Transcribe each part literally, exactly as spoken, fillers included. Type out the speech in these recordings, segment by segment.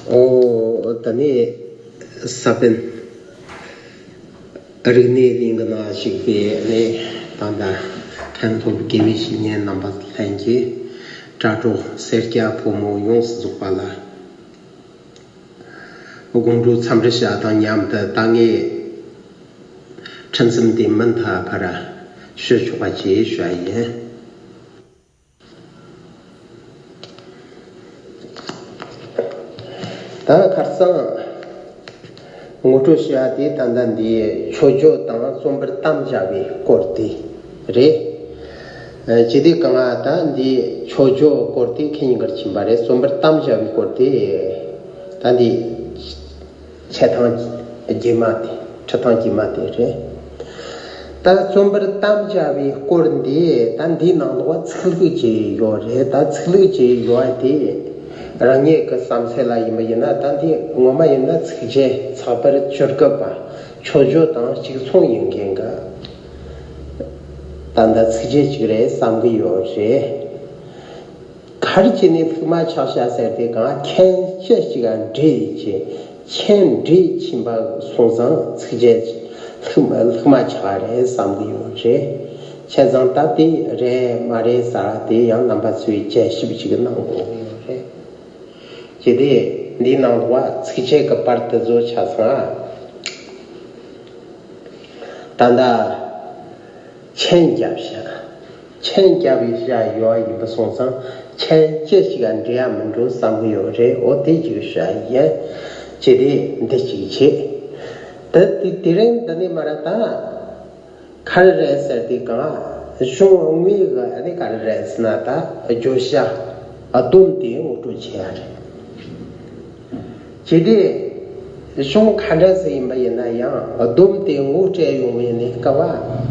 ཨོ། ད་ནི་ས་པཎ་རིག་གནས་གླིང་གི་ནང་ཞུགས་པའི་ནི་ད་ལྟ་མཁན་སློབ་དགེ་བའི་བཤེས་གཉེན་རྣམ་པ་ལྷན་རྒྱས། དྲ་གྲོགས་སེར་སྐྱ་ཕོ་མོ་ཡོངས་སུ་རྫོགས་པ་ལ་དགོང་དྲོ་འཚམས་འདྲི་ཞུ་དང་མཉམ་དུ། ད་ངས་ཁྲིད་འཛིན་དེ་མུ་མཐུད་པར་ཞུ་ཆོག་པ་བཅས་ཞུ་བ་ཡིན། ད་ཁ་སང་ངོ་སྤྲོད་བྱས་པ་དེ་ད་ལྟ་འདི་མཆོད་བརྗོད་དང་རྩོམ་པར་དམ་བཅའ་བའི་སྐོར་དེ་རེད། ཨ། ཇི་སྟེ་གང་ལ་ད་འདི་མཆོད་བརྗོད་སྐོར་དེ་ཁྱེད་གཉིས་ཀར་ཕྱིན་པ་རེད། རྩོམ་པར་དམ་བཅའ་བའི་སྐོར་དེ་ད་འདི་འཆད་སྟངས་རྗེས་མ་དེ། ཁྲིད་སྟངས་རྗེས་མ་དེ་རེད། ད་རྩོམ་པར་དམ་བཅའ་བའི་སྐོར་འདི་ད་འདིའི་ནང་ལོགས་ཚིག་ལྷུག་ཅིག་ཡོད་རེད། ད་ཚིག་ལྷུག་ཅིག་ཡོད་དེ་རང་ཉིད་ཀྱི་བསམ་ཚུལ་ལ་ཡིན་པ་ཡིན་ན། ད་འདི་ངོ་མ་ཡིན་ན་ཚིགས་བཅད་ཚགས་པར་བཅུ་དགུ་པ་མཆོད་བརྗོད་དང་གཅིག་མཚུངས་ཡིན་མཁན་གྱི་ད་ལྟ་ཚིགས་བཅད་ཅིག་རེད་བསམ་གྱི་ཡོད་རེད། ག་རེ་བྱས་ནས་ལྷུག་མ་ཆགས་ཤག་ཟེར་དུས་གང་། མཆན་ཅི་ཞིག་ག་འབྲི་ཡི་ཆེ། མཆན་འབྲི་ཕྱིན་པ་སོང་ཙང་ཚིགས་བཅད་ལྷུག་མ་ལྷུག་མ་ཆགས་རེད་བསམ་གྱི་ཡོད་རེད། བྱས་ཙང་ད་དེ་རེད་མ་རེད་ཟེར་བ་དེ་ཡང་རྣམ་པ་ཚོས་དཔྱད་ཞིབ་ཅིག་གནང་དགོས་ཀྱི་ཡོད་རེད། ཅེས་དེ་འདིའི་ནང་དུ་བ་ཚིགས་བཅད་ཀྱི་བར་དུ་བཟོ་ཆ་ཚང་། ད་ལྟ་མཆན་རྒྱབ་བྱ། མཆན་རྒྱབ་པའི་བྱ་ཡོད་ཡིན་པ་སོང་ཙང་མཆན་ཅི་ཞིག་ག་འབྲི་ཡ་མི་འགྲོ་བསམ་གི་ཡོད་རེད། འོ་དེ་ཅིག་བྱ་ཡིན། ཅེས་དེ་འདི་ཅིག་བྱེད། ད་དེ་དེ་རིང་འདི་ནས་མར་ད་ག་རེ་རེད་ཟེར་དུས་གང་། གཞུང་དངོས་ཀྱི་ཨ་ནི་ག་རེ་རེད་ཟེར་ན། ད་བརྗོད་བྱ་སྡོམ་དེ་ངོ་སྤྲོད་བྱེད་ཡ་རེད། ཅེས་དེ་གཞུང་ག་འདྲ་ཟིག་ཡིན་པ་ཡིན་ན་ཡང་སྡོམ་དེ་ངོ་སྤྲད་ཡོང་བའི་ནི་སྐབས།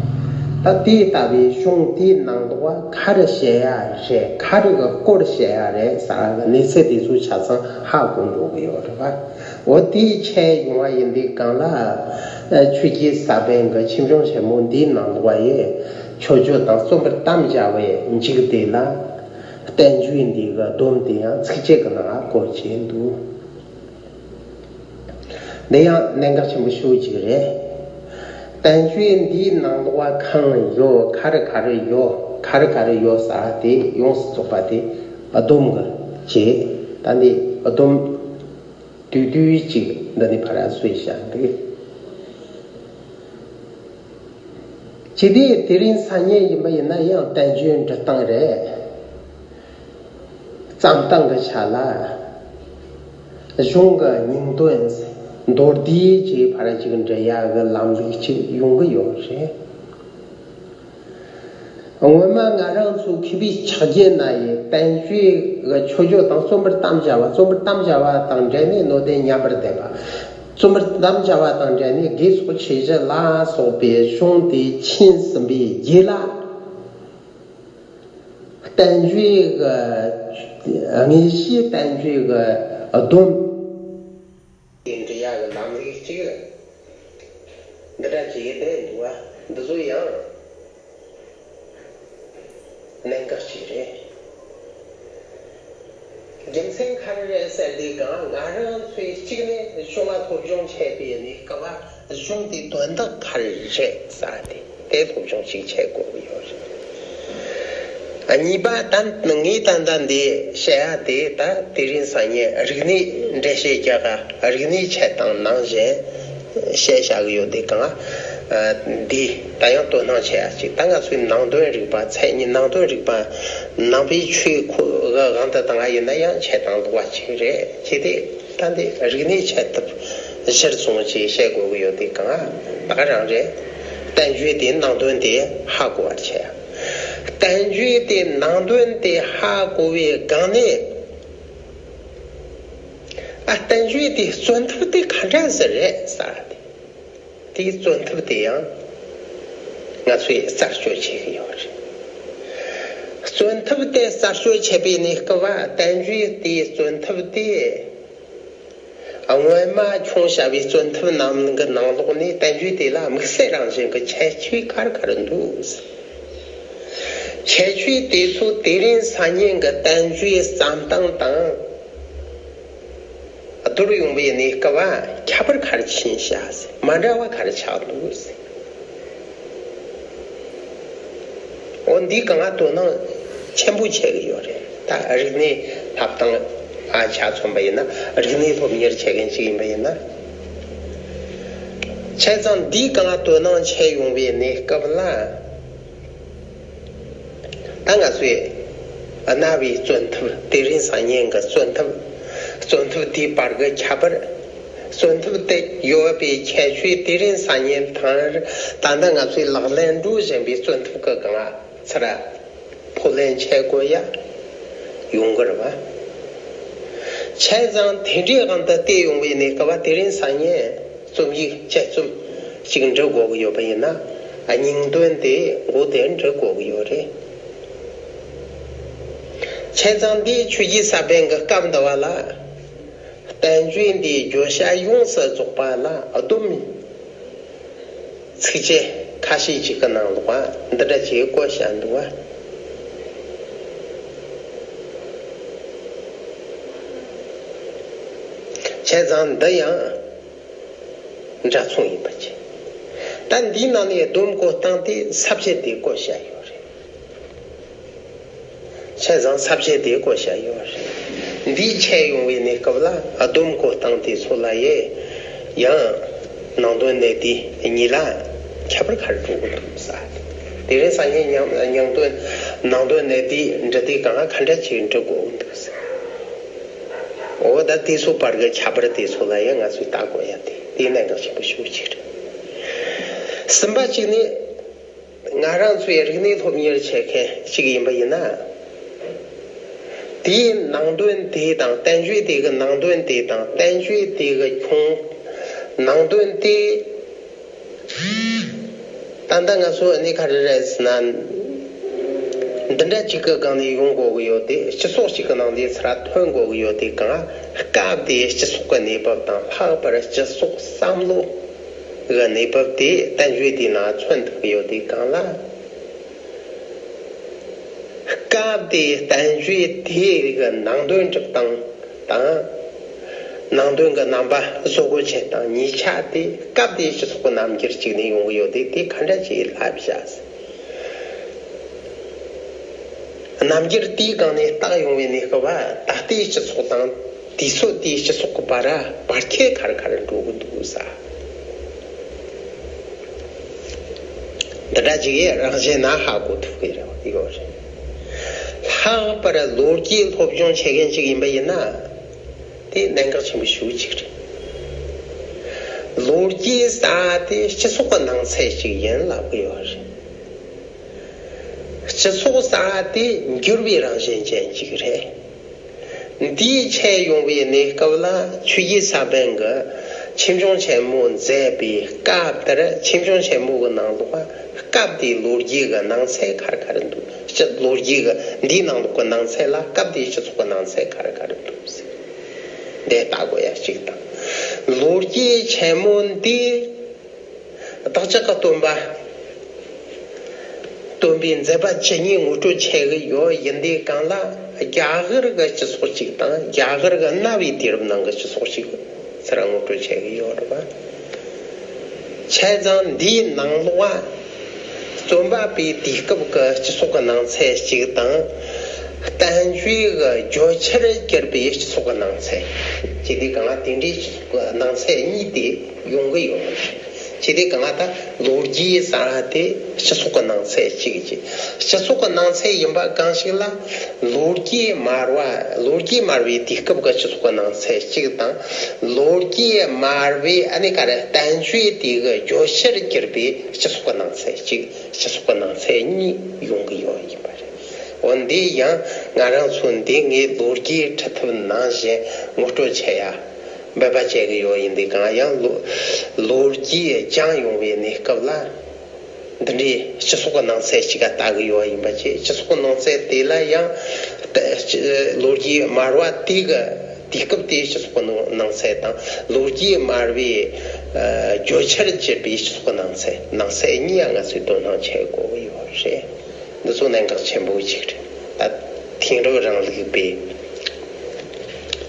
ད་དེ་ལྟ་བུའི་གཞུང་དེའི་ནང་དུ་བ་ག་རེ་བཤད་ཡ་རེད། ག་རེ་གི་སྐོར་བཤད་ཡ་རེད་ཟེར་གི་གནས་ཚུལ་དེ་ཚོ་ཆ་ཚང་ཧ་གོ་འགྲོ་གི་ཡོད་རེད་པ། འོ་དེའི་ཆེད་ཡོང་བ་ཡིན་དུས་གང་ལ། ཨ། ཆོས་རྒྱལ་ས་པཎ་གྱི་ཆོས་འབྱུང་ཆེན་མོ་འདིའི་ནང་དུ་བ་ཡི་མཆོད་བརྗོད་དང་རྩོམ་པར་དམ་བཅའ་བའི་མཇུག་དེ་ལ། བསྟན་བཅོས་འདི་གི་སྡོམ་དེ་ཡང་ཚིགས་བཅད་ཀྱི་ནང་བཀོད་ཀྱིན་འདུག། འདི་ཡང་གནད་འགག་ཆེན་པོ་ཤོས་ཅིག་རེད། བསྟན་བཅོས་འདིའི་ནང་ལོགས་གང་ཡོད། ག་རེ་ག་རེ་ཡོད། ག་རེ་ག་རེ་ཡོད་ཟེར་དེ་ཡོངས་སུ་རྫོགས་པ་དེ་སྡོམ་གྱི་བྱེད། ད་འདི་སྡོམ་བསྡུས་བསྡུས་ཅིག་འདི་ནི་ཕར་བཟོས་བཞག་འདུག། ཅི་སྟེ་དེ་རིང་སང་ཉིན་ཡིན་པ་ཡིན་ན་ཡང་བསྟན་བཅོས་འབྲི་སྟངས་རེད། བརྩམས་སྟངས་ཀྱི་ཆ་ལ་གཞུང་གི་སྙིང་དོན་མདོར་བསྡུས་ཀྱི་ཕར་ཅིག་འབྲི་ཡ་གི་ལམ་ལུགས་ཅིག་ཡོང་གི་ཡོད་རེད། སྔོན་མ་ང་རང་ཚོ་མཁས་པའི་ཕྱག་རྗེས་ན་ཡི་བསྟན་བཅོས་ཀྱི་མཆོད་བརྗོད་དང་རྩོམ་པར་དམ་བཅའ་བ། རྩོམ་པར་དམ་བཅའ་བ་དང་འབྲེལ་ནས་ནོ་ཏན་མཉམ་པར་བསྡེབས་པ། རྩོམ་པར་དམ་བཅའ་བ་དང་འབྲེལ་ནས་དགེ་ཚོགས་ཆོས་བཞི་ལ་སོགས་པའི་གཞུང་དེ་མཁྱེན་ཟིན་པའི་རྗེས་ལ། བསྟན་བཅོས་ཀྱི་དངོས་གཞི། བསྟན་བཅོས་ཀྱི་སྡོམ་དེ་འབྲི་ཡག་གི་ལམ་ལུགས་གཅིག་འདི་འདྲ་བྱས་བསྡད་འདུག་བ། འདི་ཚོ་ཡང་གནད་འགག་ཅིག་རེད། རྒྱུ་མཚན་ག་རེ་རེད་ཟེར་དུས་གང་། ང་རང་ཚོས་གཅིག་ནས་གཞུང་ལ་སློབ་སྦྱོང་བྱས་པའི་གནས་སྐབས། གཞུང་དེའི་དོན་དག་ག་རེ་རེད་ཟེར་དེ་དེ་སློབ་སྦྱོང་ཅིག་བྱེད་དགོས་ཀྱི་ཡོད་རེད། གཉིས་པ་ད་ངས་ད་ལྟ་འདི་བཤད་ཡ་དེ། ད་དེ་རིང་སང་ཉིན་རིག་གནས་འགྲེལ་བཤད་རྒྱག་ག་རིག་གནས་འཆད་སྟངས་ནང་བཞིན་བཤད་བཞག་གི་ཡོད་དེ་གང་། འདི་ད་ཡང་དོ་སྣང་བྱེད་ཡ་ཅིག། ད་ང་ཚོའི་ནང་དོན་རིག་པ། མཚན་ཉིད་ནང་དོན་རིག་པ་ནང་པའི་ཆོས་ཁོ་གི་དབང་དུ་བཏང་བ་ཡིན་ན་ཡང་འཆད་སྟངས་ལོགས་པ་ཅིག་རེད། ཅི་སྟེ། ད་འདི་རིག་གནས་འཆད་ཐབས་གཞིར་བཟུང་བྱས་བཤད་དགོས་ཀྱི་ཡོད་དེ་གང་། ད་ག་རང་རེད། བསྟན་བཅོས་དེའི་ནང་དོན་དེ་ཧ་གོ་བར་བྱས། བསྟན་བཅོས་དེའི་ནང་དོན་དེ་ཧ་གོ་བའི་སྒང་ནས། ཨ། བསྟན་བཅོས་དེའི་རྩོད་ཐབས་དེ་ག་འདྲ་ཟིག་རེད་ཟེར་ཏེ། དེའི་རྩོད་ཐབས་དེ་ཡང་ང་ཚོས་རྩད་གཅོད་བྱེད་ཀྱི་ཡོད་རེད། རྩོད་ཐབས་དེ་རྩད་གཅོད་བྱེད་པའི་གནས་སྐབས། བསྟན་བཅོས་དེའི་རྩོད་ཐབས་དེ། སྔོན་མ་བྱུང་བྱ་བའི་རྩོད་ཐབས་རྣམས་ཀྱི་ནང་ལོགས་ནས་བསྟན་བཅོས་དེ་ལ་དམིགས་བསལ་རང་བཞིན་གྱི་ཁྱད་ཆོས་ག་རེ་ག་རེ་འདུག། ཁྱད་ཆོས་དེ་ཚོ་དེ་རིང་སང་ཉིན་གྱི་བསྟན་བཅོས་བརྩམས་སྟངས་དང་། བསྡུར་ཡོང་བའི་གནས་སྐབས་ཁྱད་པར་ག་རེ་ཕྱིན་ཤག་ཟེར། མ་འདྲ་བ་ག་རེ་ཆགས་འདུག་ཟེར། འོ་འདི་གང་དོ་སྣང་ཆེན་པོ་བྱེད་ཀྱི་ཡོད་རེད། ད་རིག་གནས་བསླབ་སྟངས་ཨ་ཆ་མཚོན་པ་ཡིན་ན། རིག་གནས་སློབ་གཉེར་བྱེད་མཁན་ཞིག་ཡིན་པ་ཡིན་ན། བྱས་ཙང་འདི་གང་དོ་སྣང་བྱེད་ཡོང་བའི་གནས་སྐབས་ལ། ད་ང་ཚོས་རྣ་བའི་བཙོན་ཐབས། དེ་རིང་སང་ཉིན་གྱི་བཙོན་ཐབས། བཙོན་ཐབས་དེའི་བར་གྱི་ཁྱད་པར། བཙོན་ཐབས་དེ་ཡོད་པའི་ཁྱད་ཆོས། དེ་རིང་སང་ཉིན་དང་ད་ལྟ་ང་ཚོས་ལག་ལེན་འགྲོ་བཞིན་པའི་བཙོན་ཐབས་ཀྱི་སྒང་ཚུར་ཕོགས་ལེན་བྱེད་དགོས་ཡ་ཡོང་གི་རེད་བ། བྱས་ཙང་དེ་འདྲའི་དབང་དུ་བལྟས་ཡོང་བའི་གནས་སྐབས་དེ་རིང་སང་ཉིན་རྩོམ་ཡིག་དཔྱད་རྩོམ་ཞིག་འབྲི་དགོས་ཀྱི་ཡོད་པ་ཡིན་ན། སྙིང་དོན་དེ་མགོ་དེ་འབྲི་དགོས་ཀྱི་ཡོད་རེད། བྱས་ཙང་འདིའི་ཆོས་བརྒྱུད་གསར་པའི་གི་སྐབས་འདི་བ་ལ། བསྟན་བཅོས་འདིའི་བརྗོད་བྱ་ཡོངས་སུ་རྫོགས་པ་ལ་སྡོམ་ཚིགས་བཅད་ཁ་ཤས་ཅིག་གི་ནང་ལོགས་འདི་འདྲ་ཅིག་བཀོད་བཞག་འདུག་བ། བྱས་ཙང་འདི་ཡང་འདྲ་མཚུངས་ཡིན་པ་བྱས། ད་འདིའི་ནང་ནས་སྡོམ་བཀོད་སྟངས་དེ་ས་བཅད་དེ་བཀོད་བཞག་ཡོད་རེད། བྱས་ཙང་ས་བཅད་དེ་བཀོད་བཞག་ཡོད་རེད། འདིའི་ཆད་ཡོང་བའི་གནས་སྐབས་ལ་སྡོམ་བཀོད་སྟངས་དེ་ཚོ་ལ་ཡང་ནང་དོན་གནད་བརྡེག་གཉིས་ལ་ཁྱད་པར་ག་རེ་འགྲོ་གི་འདུག་ཟེར། དེ་རིང་སང་ཉིན་ནང་དོན་ནང་དོན་གནད་བརྡེག་འབྲི་དུས་སྒང་ག་འདྲ་ཅིག་འབྲི་དགོས་ཀྱི་འདུག་ཟེར། འོ་ད་དེ་ཚོ་བར་གྱི་ཁྱད་པར་དེ་ཚོ་ལ་ཡང་ང་ཚོས་ལྟ་དགོས་ཡ་དེ་དེ་གནད་འགག་ཆེན་པོ་ཞེ་པོ་ཅིག་རེད། གསུམ་པ་གཅིག་ནི། ང་རང་ཚོའི་རིག་གནས་སློབ་གཉེར་བྱེད་མཁན་ཞིག་ཡིན་པ་ཡིན་ན། དེའི་ནང་དོན་དེ་དང་བསྟན་བཅོས་དེ་གི་ནང་དོན་དེ་དང་བསྟན་བཅོས་དེ་གི་ཁྱོན་ནང་དོན་དེ། ད་ལྟ་ང་ཚོ་ནི་ག་རེ་རེད་ཟེར་ན། འདི་འདྲ་གཅིག་གི་སྒང་ནས་ཡོང་དགོས་ཀྱི་ཡོད་དེ། སྤྱི་ཚོགས་གཅིག་གི་ནང་ནས་ཚུར་ཐོན་དགོས་ཀྱི་ཡོད་དེ་སྒང་། སྐབས་དེའི་སྤྱི་ཚོགས་ཀྱི་གནས་བབ་དང་། ལྷག་པར་སྤྱི་ཚོགས་བསམ་བློ་གི་གནས་བབ་དེ་བསྟན་བཅོས་དེའི་ནང་མཚོན་ཐུབ་ཀྱི་ཡོད་དེ་སྒང་ལ། སྐབས་དེའི་བསྟན་བཅོས་དེ་གི་ནང་དོན་སྒྲུབ་སྟངས་དང་། ནང་དོན་གྱི་རྣམ་པ་བཟོ་བཀོད་བྱེད་སྟངས་གཉིས་ཆ་དེ་སྐབས་དེའི་སྤྱི་ཚོགས་ཀྱི་རྣམ་འགྱུར་གཅིག་ནས་ཡོང་གི་ཡོད་དེ། དེ་ག་འདྲ་ཅིག་ལབ་བཞག་ཟེར། རྣམ་འགྱུར་དེའི་སྒང་ནས་བརྟག་ཡོང་བའི་གནས་སྐབས། ད་ལྟའི་སྤྱི་ཚོགས་དང་དུས་ཚོད་དེའི་སྤྱི་ཚོགས་ཀྱི་བར་བར་ཁྱད་ག་རེ་ག་རེ་འགྲོ་གི་འདུག་ཟེར། འདི་འདྲ་ཅིག་རང་བཞིན་ན་ཧ་གོ་ཐུབ་ཀྱི་རེད་ཡོད་རེད། ལྷག་པར་ལོ་རྒྱུས་སློབ་སྦྱོང་བྱེད་མཁན་ཅིག་ཡིན་པ་ཡིན་ན། དེ་གནད་འགག་ཆེན་པོ་ཞེ་པོ་ཅིག་རེད། ལོ་རྒྱུས་ཟེར་དེ་སྤྱི་ཚོགས་ཀྱི་ནང་ཚན་ཅིག་ཡིན་ལབ་ཀྱི་ཡོད་རེད། སྤྱི་ཚོགས་ཟེར་དེ་འགྱུར་བའི་རང་བཞིན་ཅན་ཅིག་རེད། འདིའི་ཆད་ཡོང་བའི་གནས་སྐབས་ལ་ཆོས་བརྒྱུད་གསར་པ་གིས་ཆོས་འབྱུང་ཆེན་མོ་མཛད་པའི་སྐབས་དེར། ཆོས་འབྱུང་ཆེན་མོ་གི་ནང་ལོགས་སྐབས་དེའི་ལོ་རྒྱུས་ཀྱི་ནང་ཚན་ག་རེ་ག་རེ་འདུག་སྤྱི་ལོ་རྒྱུས་ཀྱི་འདིའི་ནང་ལོགས་ཀྱི་ནང་ཚན་ལ་སྐབས་དེའི་སྤྱི་ཚོགས་ཀྱི་ནང་ཚན་ག་རེ་ག་རེ་འདུག་ཟེར། འདི་ལྟ་དགོས་ཡ་གཅིག་དང་། ལོ་རྒྱུས་ཆེན་མོ་འདི་བདག་ཅག་གི་སྟོན་པ། སྟོན་པའི་མཛད་པ་ཇི་སྙེད་ངོ་སྤྲོད་བྱེད་ཀྱི་ཡོད། ཡིན་དུས་སྒང་ལ་རྒྱ་གར་གྱི་སྤྱི་ཚོགས་གཅིག་དང་། རྒྱ་གར་གྱི་གནའ་བོའི་དུས་རབས་ནང་གི་སྤྱི་ཚོགས་གཅིག་ཚུར་ངོ་སྤྲོད་བྱེད་ཀྱི་ཡོད་རེད་པ། བྱས་ཙང་འདིའི་ནང་ལོགས་རྩོམ་པ་པོའི་དུས་སྐབས་ཀྱི་སྤྱི་ཚོགས་ཀྱི་ནང་ཚན་གཅིག་དང་། བསྟན་བཅོས་ཀྱི་བརྗོད་བྱར་གྱུར་པའི་སྤྱི་ཚོགས་ཀྱི་ནང་ཚན་གཅིག་དེ་གང་ལ་དེ་འདྲའི་སྤྱི་ཚོགས་ཀྱི་ནང་ཚན་གཉིས་དེ་ཡོང་གི་ཡོད་རེད། ཅི་སྟེ་གང་ལ་ད་ལོ་རྒྱུས་ཟེར་བ་དེ་སྤྱི་ཚོགས་ཀྱི་ནང་ཚན་གཅིག་ཅིག་སྤྱི་ཚོགས་ཀྱི་ནང་ཚན་ཡིན་པ་གང་ཞིག་ལ། ལོ་རྒྱུས་སྨྲ་བ། ལོ་རྒྱུས་སྨྲ་བའི་དུས་སྐབས་ཀྱི་སྤྱི་ཚོགས་ཀྱི་ནང་ཚན་གཅིག་དང་། ལོ་རྒྱུས་སྨྲ་བའི་ཨ་ནི་ག་རེ་བསྟན་བཅོས་དེ་གི་བརྗོད་བྱར་གྱུར་པའི་སྤྱི་ཚོགས་ཀྱི་ནང་ཚན་གཅིག་སྤྱི་ཚོགས་ཀྱི་ནང་ཚན་གཉིས་ཡོང་གི་ཡོད་ཡིན་པ་རེད། འོ་འདི་ཡང་ང་རང་ཚོ་འདི་ངས་ལོ་རྒྱུས་ཁྲིད་ཐབས་ནང་བཞིན་ངོ་སྤྲོད་བྱེད་ཡ། འབད་པ་བྱེད་ཀྱི་ཡོད། ཡིན་དུས་གང་ཡང་ལོ་ལོ་རྒྱུས་སྦྱངས་ཡོང་བའི་གནས་སྐབས་ལ། འདི་འདྲའི་སྤྱི་ཚོགས་ཀྱི་ནང་ཚན་ཞིག་ག་ལྟ་གི་ཡོད་ཡིན་པ་བཅས། སྤྱི་ཚོགས་ཀྱི་ནང་ཚན་དེ་ལ་ཡང་ལོ་རྒྱུས་སྨྲ་བ་དེ་གི་དུས་སྐབས་དེའི་སྤྱི་ཚོགས་ཀྱི་ནང་ཚན་དང་། ལོ་རྒྱུས་སྨྲ་བའི་བརྗོད་བྱར་གྱུར་པའི་སྤྱི་ཚོགས་ཀྱི་ནང་ཚན། ནང་ཚན་གཉིས་ཡང་ང་ཚོས་དོ་སྣང་བྱེད་དགོས་ཀྱི་ཡོད་རེད། འདི་ཚོ་གནད་འགག་ཆེན་པོ་ཅིག་རེད། ད་དེང་རབས་རིང་ལུགས་པའི་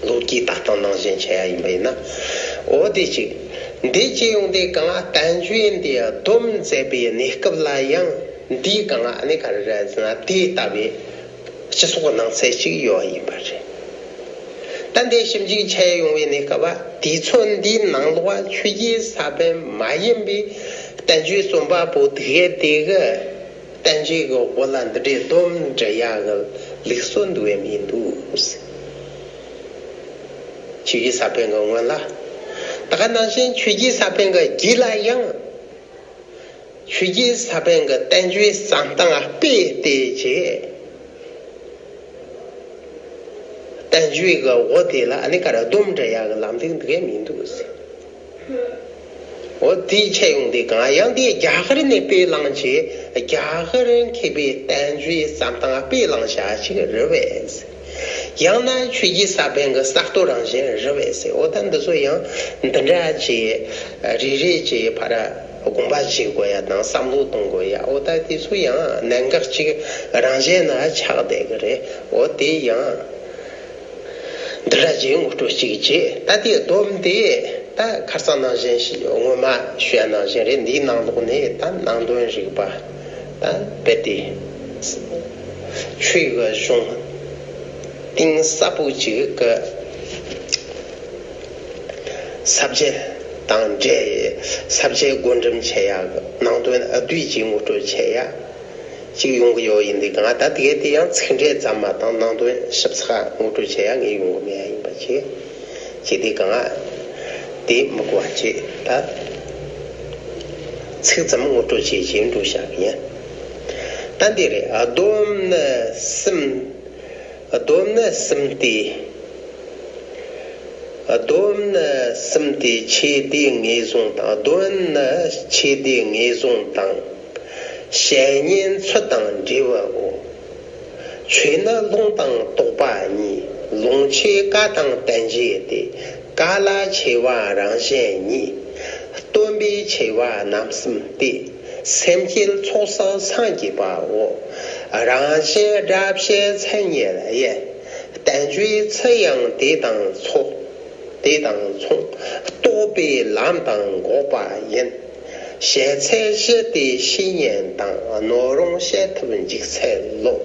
ལོ་རྒྱུས་ལྟ་སྟངས་ནང་བཞིན་བྱས་ཡ་ཡིན་པ་ཡིན་ན། འོ་དེ་གཅིག་འདི་བྱས་ཡོང་དུས་གང་ལ་བསྟན་བཅོས་འདི་སྡོམ་མཛད་པའི་གནས་སྐབས་ལ་ཡང་འདིའི་གང་ལ་ཨ་ནི་ག་རེ་རེད་ཟེར་ན། དེ་ལྟ་བུའི་སྤྱི་ཚོགས་སྣང་ཚུལ་ཅིག་ཡོད་ཡིན་པ་རེད། ད་འདི་ཞིབ་འཇུག་བྱས་ཡོང་བའི་གནས་སྐབས་ལ། དུས་ཚོད་འདིའི་ནང་ལོགས་ཆོས་བརྒྱུད་ས་བོན་མ་ཡིན་པའི་བསྟན་བཅོས་རྩོམ་པ་པོ་དེ་གས་དེ་གི་བསྟན་བཅོས་ཀྱི་འོག་ལ་འདི་འདྲའི་སྡོམ་འབྲི་ཡ་གི་ལུགས་སྲོལ་འདུག་གས་མི་འདུག་ཟེར། ཆོས་བརྒྱུད་ས་བོན་གྱི་སྔོན་ལ། ད་ག་ནང་བཞིན་ཆོས་བརྒྱུད་ས་བོན་གྱི་རྗེས་ལ་ཡང་། ཆོས་བརྒྱུད་ས་བོན་གྱི་བསྟན་བཅོས་བརྩམས་སྟངས་སྤེལ་ཏེ་བྱས། བསྟན་བཅོས་ཀྱི་འོག་དེ་ལ་ཨ་ནི་ག་རེ་སྡོམ་འབྲི་ཡ་གི་ལམ་ལུགས་འདུག་གས་མི་འདུག་ཟེར། འོ་དེ་བྱས་ཡོང་དུས་གང་ཡང་དེ་རྒྱ་གར་ནས་སྤེལ་བླངས་བྱས། རྒྱ་གར་མཁས་པའི་བསྟན་བཅོས་བརྩམས་སྟངས་སྤེལ་བླངས་བྱ་ཞིག་རེད་པས། ཡང་ན་ཆོས་བརྒྱུད་ས་བོན་གྱི་གསར་གཏོད་རང་བཞིན་རེད་པས་ཟེར། འོ་ད་འདི་ཚོ་ཡང་འདི་འདྲ་བྱས་རེ་རེ་བྱས་ཕར་དགོངས་པ་བཞེས་དགོས་ཡ་དང་བསམ་བློ་གཏོང་དགོས་ཡ། འོ་ད་དེ་ཚོ་ཡང་གནད་འགག་ཅིག་རང་བཞིན་ན་ཆགས་བསྡད་ཀྱི་རེད། འོ་དེ་ཡང་འདི་འདྲ་བྱས་ངོ་སྤྲོད་ཅིག་བྱས། ད་དེ་སྡོམ་དེ་ད་ཁ་སང་ནང་བཞིན་ཞིག་སྔོན་མ་ཞུས་ནང་བཞིན་རེད། འདིའི་ནང་ལོགས་ནས་ད་ནང་དོན་རིག་པ་ད་རྦད་དེ་ཆོས་ཀྱི་གཞུང་གཏིང་ཟབ་པོ་ཅིག་གི་ས་བཅད་དང་འབྲེལ། ས་བཅད་བགོ་འགྲེམས་བྱེད་ཡག་གི་ནང་དོན་བསྡུས་ཀྱིས་ངོ་སྤྲོད་བྱེད་ཡག་ཅིག་ཡོང་གི་ཡོད་ཡིན་དུས་གང་། ད་དེ་གས་དེ་ཡང་ཚིག་འགྲེལ་ཙམ་མ་གཏོགས་ནང་དོན་ཞིབ་ཚགས་ངོ་སྤྲོད་བྱེད་ཡག་ངས་ཡོང་གི་མེད་ཡ་ཡིན་པ་བྱས། བྱས་དུས་གང་དེ་མི་གོ་བ་བྱས། ད་ཚིག་ཙམ་ངོ་སྤྲོད་བྱས་བྱས་འགྲོ་བཞག་གི་ཡིན། ད་འདི་རེད། སྡོམ་ནི་གསུམ། སྡོམ་ནི་གསུམ་སྟེ། སྡོམ་ནི་གསུམ་སྟེ། ཆོས་སྡེ་ངེས་བཟུང་དང་། སྡོམ་ནི་ཆོས་སྡེ་ངེས་བཟུང་དང་། བཤད་ཉན་ཚུལ་དང་འབྲས་བུའོ། ཆོས་ནི་ལུང་དང་རྟོགས་པ་གཉིས། ལུང་ཆོས་བཀའ་དང་བསྟན་བཅོས་ཏེ། བཀའ་ལ་ཆེ་བ་རང་བཞིན་ཉིད། སྟོན་པའི་ཆེ་བ་རྣམ་གསུམ་སྟེ། སེམས་བསྐྱེད་ཚོགས་བསགས་སངས་རྒྱས་པའོ། རང་བཞིན་སྒྲ་བཤད་མཚན་ཉིད་ཡིན། བསྟན་བཅོས་ཚུལ་ཡང་དེ་དང་མཚུངས། དེ་དང་མཚུངས། རྟོགས་པའི་ལམ་དང་འགོག་པ་ཡིན། བཤད་ཚད་བཞི་སྟེ་བཤེས་གཉེན་དང་། སྣོད་རུང་བཤད་ཐབས་འཇུག་ཚད་སློབ།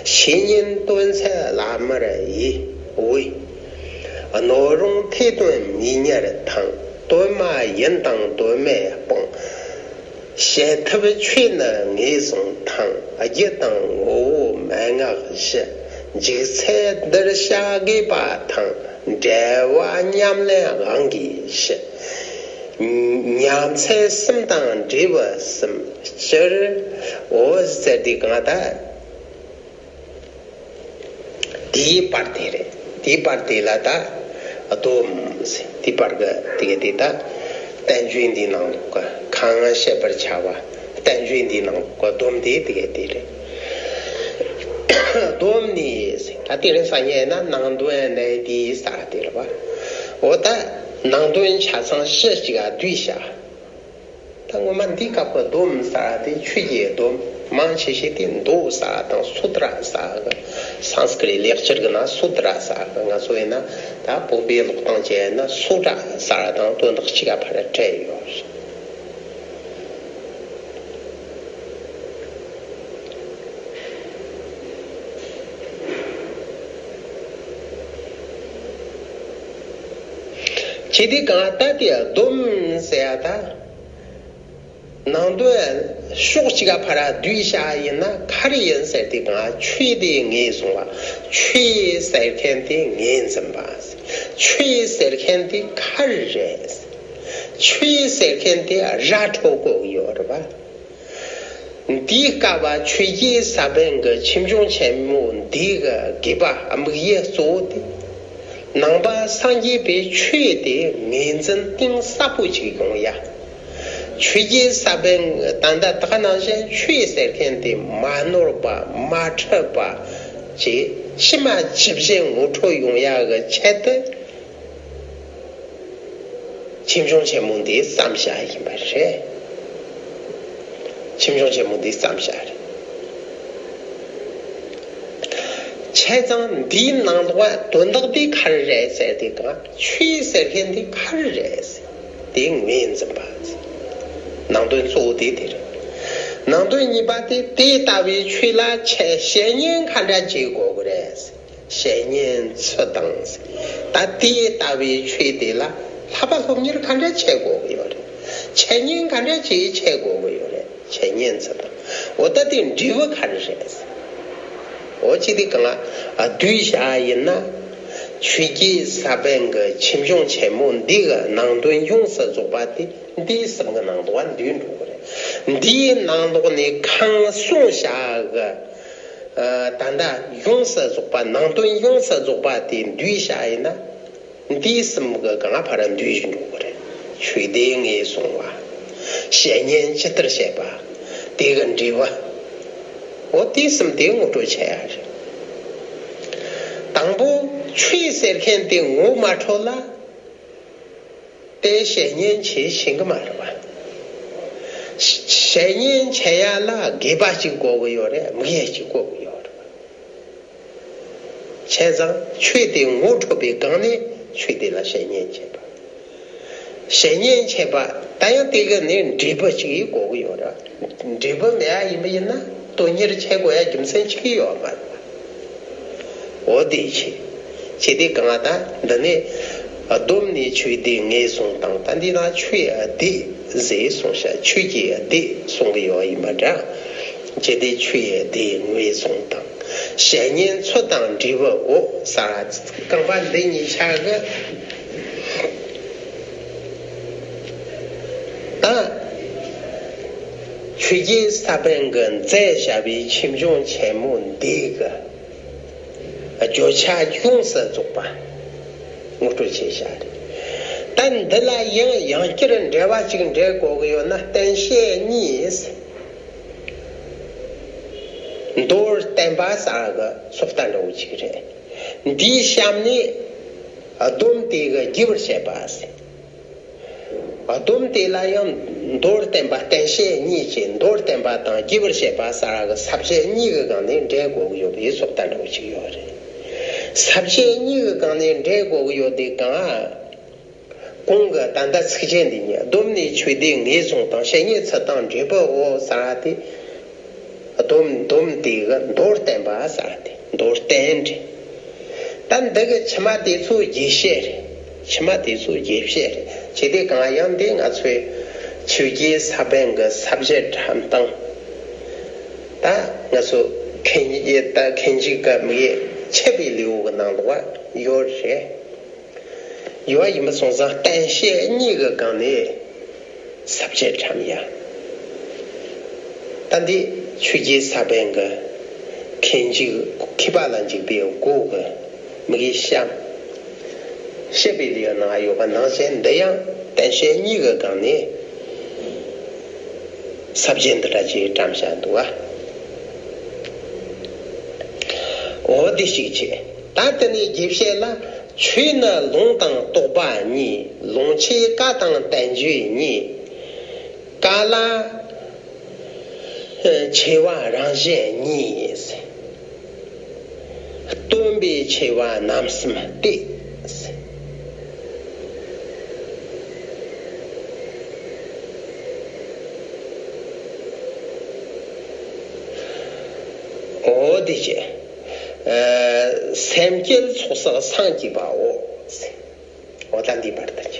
བཤེས་གཉེན་སྟོན་ཚད་བླ་མར་ཡིད་འོས། སྣོད་རུང་ཐོས་དོན་མིག་གཉེར་དང་། དོན་མ་ཡིན་དང་དོན་མེད་སྤང་། བཤད་ཐབས་ཆོས་ནི་ངེས་བཟུང་དང་། རྒྱུ་དང་ངོ་བོ་མན་ངག་བཞི། འཇུག་ཚད་འདིར་བྱ་དགོས་པ་དང་། འབྲེལ་བ་ཉམས་ལེན་དབང་གིས་ཞི། ཉམས་ཚད་གསུམ་དང་འབྲས་བུ་གསུམ། སྤྱིར་འོ་ཟེར་དུས་གང་ལྟར། དེའི་བར་དེ་རེད། དེའི་བར་དེ་ལ་ད་སྡོམ་ཟེར། དེའི་བར་གི་དེ་གི་དེ་ད་བསྟན་བཅོས་འདིའི་ནང་ལོགས་ཀྱི་གང་བཤད་པར་བྱ་བ། བསྟན་བཅོས་འདིའི་ནང་ལོགས་ཀྱི་སྡོམ་དེ་དེ་གི་དེ་རེད། སྡོམ་ནི་ཟེར། ད་དེ་རིང་སང་ཉིན་ན་ནང་དོན་གནད་བསྡུས་ཟེར་དེ་རེད་བ། འོ་ད་ནང་དོན་ཆ་ཚང་གཞི་གཅིག་ག་བསྡུས་བཞག་ད་ངོ་མ་འདི་སྐབས་ཀྱི་སྡོམ་ཟེར་བ་དེ་ཆོས་ཀྱི་སྡོམ། མང་ཆེ་ཤོས་དེ་མདོ་ཟེར་བ་དང་སུ་ཏྲ་ཟེར་བ་གི། སཾ་སྐྲྀ་ཏའི་ལེགས་སྦྱར་གྱི་ནང་སུ་ཏྲ་ཟེར་བ་གི། ང་ཚོ་ཡིན་ན་ད་བོད་པའི་ཀློག་སྟངས་བྱས་ན་སུ་ཏྲ་ཟེར་བ་དང་དོན་དག་གཅིག་ག་ཕར་བྲལ་ཡོད་རེད། བྱས་དུས་གང་ལྟར་དེ་སྡོམ་ཟེར་ཡ་ད། ནང་དོན་ཕྱོགས་གཅིག་ག་ཕར་བསྡུས་བཞག་ཡིན་ན་ག་རེ་ཡིན་ཟེར་དུས་གང་ཆོས་དེ་ངེས་བཟུང་བ། ཆོས་ཟེར་མཁན་དེ་ངོས་འཛིན་པ། ཆོས་ཟེར་མཁན་དེ་ག་རེ་རེད། ཆོས་ཟེར་མཁན་དེ་ར་འཕྲོད་དགོས་ཡོད་རེད་པ། འདིའི་སྐབས་ཆོས་བརྒྱུད་ས་བོན་གྱི་ཆོས་འབྱུང་ཆེན་མོ་འདི་གི་དགོས་པ་དམིགས་ཡུལ་གཙོ་བོ་དེ། ནང་པ་སངས་རྒྱས་པའི་ཆོས་དེ་ངོས་འཛིན་གཏིང་ཟབ་པོ་ཅིག་ཡོང་ཡ། ཆོས་བརྒྱུད་ས་བོན་ད་ལྟ་དག་ནང་བཞིན་ཆོས་ཟེར་མཁན་དེ་མ་ནོར་བ་མ་འཁྲུལ་བ་ཅིག་ཇི་མ་ཇི་བཞིན་ངོ་འཕྲོད་ཡོང་ཡ་གི་ཆེད་དུ། ཆོས་འབྱུང་ཆེན་མོ་འདི་བརྩམས་བཞག་ཡིན་པ་རེད། ཆོས་འབྱུང་ཆེན་མོ་འདི་བརྩམས་བཞག་རེད། བྱས་ཙང་འདིའི་ནང་ལོགས་དོན་དག་དེ་ག་རེ་རེད་ཟེར་དེ་ག་ཆོས་ཟེར་མཁན་དེ་ག་རེ་རེད་ཟེར་དེ་ངོས་འཛིན་པ་ཟེར། ནང་དོན་གཙོ་བོ་དེ་དེ་རེད། ནང་དོན་གཉིས་པ་དེ་དེ་ལྟ་བུའི་ཆོས་ལ་ཆ་བཤད་ཉན་ག་འདྲ་བྱེད་དགོས་ཀྱི་རེད་ཟེར། བཤད་ཉན་ཚུལ་དང་ཟེར། ད་དེ་ལྟ་བུའི་ཆོས་དེ་ལ་བསླབ་པ་སློབ་གཉེར་ག་འདྲ་བྱེད་དགོས་ཀྱི་ཡོད་རེད། འཆད་ཉན་ག་འདྲ་བྱེད་བྱེད་དགོས་ཀྱི་ཡོད་རེད། འཆད་ཉན་ཚུལ་དང་། འོ་ད་དེ་འབྲས་བུ་ག་རེ་རེད་ཟེར། འོ་ཅི་དེ་གང་ལ་བསྡུས་བཞག་ཡིན་ན། ཆོས་རྒྱལ་ས་པཎ་གྱི་ཆོས་འབྱུང་ཆེན་མོ་འདི་གི་ནང་དོན་ཡོངས་སུ་རྫོགས་པ་དེ་འདི་གསུམ་གྱི་ནང་དུ་བ་འདུས་འགྲོ་གི་རེད། འདིའི་ནང་ལོགས་ནས་གང་གསུངས་བཞག་གི་ད་ལྟ་ཡོངས་སུ་རྫོགས་པ། ནང་དོན་ཡོངས་སུ་རྫོགས་པ་དེ་བསྡུས་བཞག་ཡིན་ན། འདི་གསུམ་གྱི་གང་ཕར་འདུས་འགྲོ་གི་རེད། ཆོས་དེ་ངོས་བཟུང་བ། བཤད་ཉན་ཇི་ལྟར་བྱེད་པ། དེ་གི་འབྲས་བུ། འོ་དེ་གསུམ་དེ་ངོ་སྤྲོད་བྱེད་ཡ་རེད། དང་པོ་ཆོས་ཟེར་མཁན་དེ་ངོ་མ་འཕྲོད་ལ། དེ་བཤད་ཉན་བྱེད་ཤེས་གི་མ་རེད་བ། བཤད་ཉན་བྱེད་ཡ་ལ་དགེ་བ་གཅིག་དགོས་གི་ཡོད་རེད། དམིགས་ཡུལ་གཅིག་དགོས་གི་ཡོད་རེད་བ། བྱས་ཙང་ཆོས་དེ་ངོ་འཕྲོད་པའི་སྒང་ནས་ཆོས་དེ་ལ་བཤད་ཉན་བྱེད་པ། བཤད་ཉན་བྱེད་པ་ད་ཡང་དེ་གི་ནས་འབྲས་བུ་གཅིག་ཡིན་དགོས་གི་ཡོད་རེད། འབྲས་བུ་མེད་ཡ་ཡིན་པ་ཡིན་ན་དོན་གཉེར་བྱེད་དགོས་ཡ་རྒྱུ་མཚན་གཅིག་ཡོད་མ་རེད། འོ་དེ་བྱས། བྱས་དེ་གང་ལྟར་འདི་ནས་སྡོམ་ནས་ཆོས་དེ་ངོས་བཟུང་དང་། ད་འདི་ན་ཆོས་དེ་ཟེར་གསུངས་ཤག་ཆོས་ཀྱི་དེ་གསུང་གི་ཡོད་ཡིན་པ་འདྲ། བྱས་དེ་ཆོས་དེ་ངོས་བཟུང་དང་། བཤད་ཉན་ཚུལ་དང་འབྲས་བུ་འོ་ཟེར་རྐང་པ་འདི་གཉིས་ཆ་གི། ད་ཆོས་རྒྱལ་ས་པཎ་གྱིས་མཛད་བཞག་པའི་ཆོས་འབྱུང་ཆེན་མོ་འདི་གི་བརྗོད་བྱ་ཡོངས་སུ་རྫོགས་པ་ངོ་སྤྲོད་བྱས་བཞག་རེད། ད་འདི་ལ་ཡང་ཡང་བསྐྱར་འགྲེལ་བ་གཅིག་འགྲེལ་དགོས་ཀྱི་ཡོད་ན། བསྟན་བཤད་གཉིས། མདོར་བསྟན་པ་ཟེར་གི་སོ་ལྟ་འདྲ་བོ་ཅིག་རེད། འདིའི་གཤམ་ནས་སྡོམ་དེ་གི་རྒྱས་པར་བཤད་པ་ཟེར། སྡོམ་དེ་ལ་ཡང་མདོར་བསྟན་པ། བསྟན་བཤད་གཉིས་ཀྱི་མདོར་བསྟན་པ་དང་རྒྱས་པར་བཤད་པ་ཟེར་གི་ས་བཅད་གཉིས་ཀྱི་སྒང་ནས་འགྲེལ་དགོས་ཀྱི་ཡོད་པའི་སོ་ལྟ་འདྲ་བོ་ཅིག་ཡོད་རེད། ས་བཅད་གཉིས་ཀྱི་སྒང་ནས་འགྲེལ་དགོས་ཀྱི་ཡོད་དེ་གང་། གོང་གི་ད་ལྟ་ཚིགས་བཅད་འདི་གཉིས། སྡོམ་ནས་ཆོས་དེ་ངོས་བཟུང་དང་། བཤད་ཉན་ཚུལ་དང་འབྲས་བུ་འོ་ཟེར་བ་དེ། སྡོམ་སྡོམ་དེ་གི་མདོར་བསྟན་པ་ཟེར་བ་དེ་མདོར་བསྟན་རེད། ད་འདི་གི་ཕྱི་མ་དེ་ཚོ་རྒྱས་བཤད་རེད། ཕྱི་མ་དེ་ཚོ་རྒྱས་བཤད་རེད། བྱས་དེ་གང་ཡང་དེ་ང་ཚོའི་ཆོས་རྒྱལ་ས་པཎ་གྱི་ས་བཅད་འཁྲབ་སྟངས། ད་ང་ཚོ་མཁན་ད་མཁན་ཆེན་གི་མི་འཆད་པའི་ལེའུ་གི་ནང་ལོགས་ཡོད་རེད། ཡོད་ཡིན་པ་སོང་ཙང་བསྟན་བཤད་གཉིས་ཀྱི་སྒང་ནས་ས་བཅད་འཁྲབ་ཡ། ད་འདི་ཆོས་རྒྱལ་ས་པཎ་གྱི་མཁན་འཇིག་མཁས་པ་ལ་འཇིགས་པའི་སྒོ་གི་མི་གི་གཤམ། བཤད་པའི་ལེའུ་ནང་ཡོད་པ་ནང་བཞིན་འདི་ཡང་བསྟན་བཤད་གཉིས་ཀྱི་སྒང་ནས་ས་བཅད་འདི་འདྲ་ཅིག་བཀྲམ་བཞག་འདུག་བ། འོ་དེ་ཞིག་བྱས། ད་དེ་ནས་རྒྱས་བཤད་ལ། ཆོས་ནི་ལུང་དང་རྟོགས་པ་གཉིས། ལུང་ཆོས་བཀའ་དང་བསྟན་བཅོས་གཉིས། བཀའ་ལ་ཆེ་བ་རང་བཞིན་གཉིས། སྟོན་པའི་ཆེ་བ་རྣམ་གསུམ་སྟེ། འོ་དེ་བྱས། སེམས་བསྐྱེད་ཚོགས་བསགས་སངས་རྒྱས་པའོ། འོ་ད་འདི་བར་དུ་བྱས།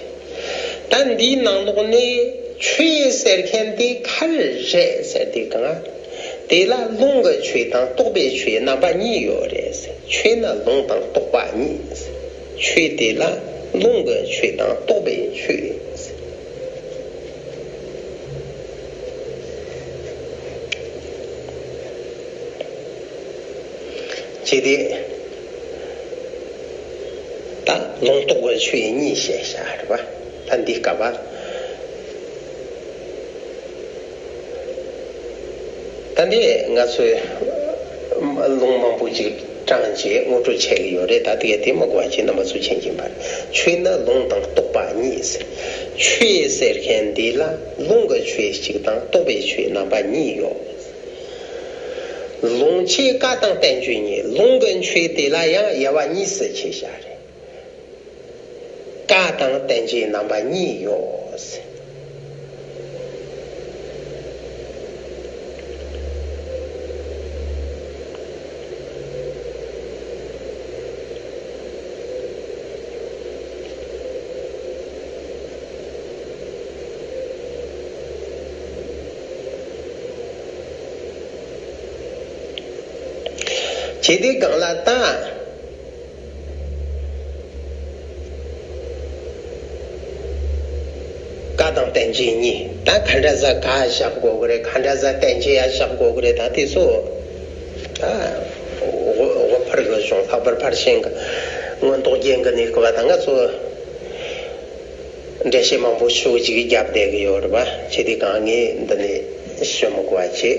ད་འདིའི་ནང་ལོགས་ནས་ཆོས་ཟེར་མཁན་དེ་ག་རེ་རེད་ཟེར་དུས་གང་། དེ་ལ་ལུང་གི་ཆོས་དང་རྟོགས་པའི་ཆོས་རྣམ་པ་གཉིས་ཡོད་རེད་ཟེར། ཆོས་ནི་ལུང་དང་རྟོགས་པ་གཉིས་ཟེར། ཆོས་དེ་ལ་ལུང་གི་ཆོས་དང་རྟོགས་པའི་ཆོས་ཟེར། ཅེས་ཏེ། ད་ལུང་རྟོགས་པའི་ཆོས་གཉིས་བཤད་བཞག་རེད་པ། ད་འདི་སྐབས་པ། ད་འདི་ང་ཚོས་ལུང་མང་པོ་ཅིག་དྲངས་རྗེས་ངོ་སྤྲོད་བྱས་ཀྱི་ཡོད་རེད། ད་དེ་དེ་མ་གོ་བ་ཅིག་རྣམ་པ་ཚོ་མཁྱེན་གྱིན་པ་རེད། ཆོས་ནི་ལུང་དང་རྟོགས་པ་གཉིས་ཟེར། ཆོས་ཟེར་མཁན་འདི་ལ་ལུང་གི་ཆོས་གཅིག་དང་རྟོགས་པའི་ཆོས་རྣམ་པ་གཉིས་ཡོད། ལུང་ཆོས་བཀའ་དང་བསྟན་བཅོས་གཉིས། ལུང་གི་ཆོས་དེ་ལ་ཡང་དབྱེ་བ་གཉིས་སུ་ཕྱེ་བཞག་རེད། བཀའ་དང་བསྟན་བཅོས་རྣམ་པ་གཉིས་ཡོད། བྱས་དུས་སྒང་ལ་ད། བཀའ་དང་བསྟན་བཅོས་གཉིས། ད་ག་འདྲ་ཟེ་བཀའ་བཞག་དགོས་ཀྱི་རེད། ག་འདྲ་ཟེ་བསྟན་བཅོས་ཡ་བཞག་དགོས་ཀྱི་རེད། ད་དེ་ཚོ་ད་དབུ་དབུ་ཕར་གི་གཞུང་། ལྷག་པར་ཕར་ཕྱིན་གི་མངོན་རྟོགས་རྒྱན་གི་གནས་སྐབས་ད་ང་ཚོ་འགྲེལ་བཤད་མང་པོ་ཤོད་ཅིག་བརྒྱབ་བསྡད་གི་ཡོད་རེད་པ། བྱས་དུས་སྒང་ངས་འདི་ནས་ཞུ་མི་དགོས་པ་བྱས།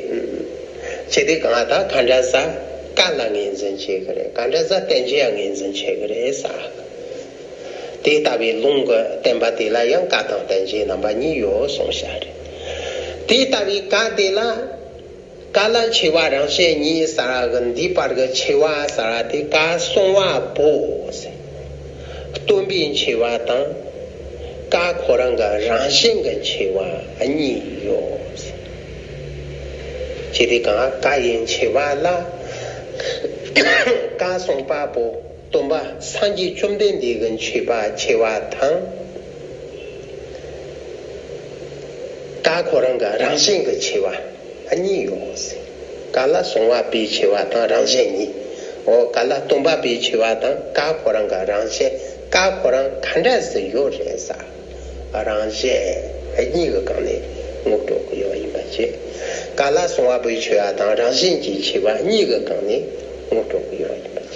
བྱས་དུས་སྒང་ད་ག་འདྲ་ཟེ་བཀའ་ལ་ངོས་འཛིན་བྱེད་གི་རེད། ག་འདྲ་ཟེ་བསྟན་བཅོས་ཡ་ངོས་འཛིན་བྱེད་གི་རེད་ཟེ། དེ་ལྟ་བུའི་ལུང་གི་བསྟན་པ་དེ་ལ་ཡང་བཀའ་དང་བསྟན་བཅོས་རྣམ་པ་གཉིས་ཡོད་གསུངས་བཞག་རེད། དེ་ལྟ་བུའི་བཀའ་དེ་ལ། བཀའ་ལ་ཆེ་བ་རང་བཞིན་གཉིས་ཟེར་གི། འདིའི་བར་གི་ཆེ་བ་ཟེར་དེ་བཀའ་གསུང་བ་པོ་ཟེར། སྟོན་པའི་ཆེ་བ་དང་། བཀའ་ཁོ་རང་གི་རང་བཞིན་གྱི་ཆེ་བ་གཉིས་ཡོད་ཟེར། བྱས་དུས་སྒང་བཀའ་ཡི་ཆེ་བ་ལ། བཀའ་གསུང་བ་པོ། སྟོན་པ་སངས་རྒྱས་བཅོམ་ལྡན་འདས་ཀྱི་མཆོད་པ་ཆེ་བ་དང་། བཀའ་ཁོ་རང་གི་རང་བཞིན་གྱི་ཆེ་བ་གཉིས་ཡོད་ཟེར། བཀའ་ལ་གསུང་བ་པོའི་ཆེ་བ་དང་རང་བཞིན་གཉིས། འོ། བཀའ་ལ་སྟོན་པ་པོའི་ཆེ་བ་དང་བཀའ་ཁོ་རང་གི་རང་བཞིན། བཀའ་ཁོ་རང་ག་འདྲ་ཟེ་ཡོད་རེད་ཟེ། རང་བཞིན་གཉིས་ཀྱི་སྒང་ནས་ངོ་སྤྲོད་ཀྱི་ཡོད་ཡིན་པ་བྱས། བཀའ་ལ་གསུང་བ་པོའི་ཆེ་བ་དང་རང་བཞིན་གྱི་ཆེ་བ་གཉིས་ཀྱི་སྒང་ནས་ངོ་སྤྲོད་ཀྱི་ཡོད་ཡིན་པ་བྱས།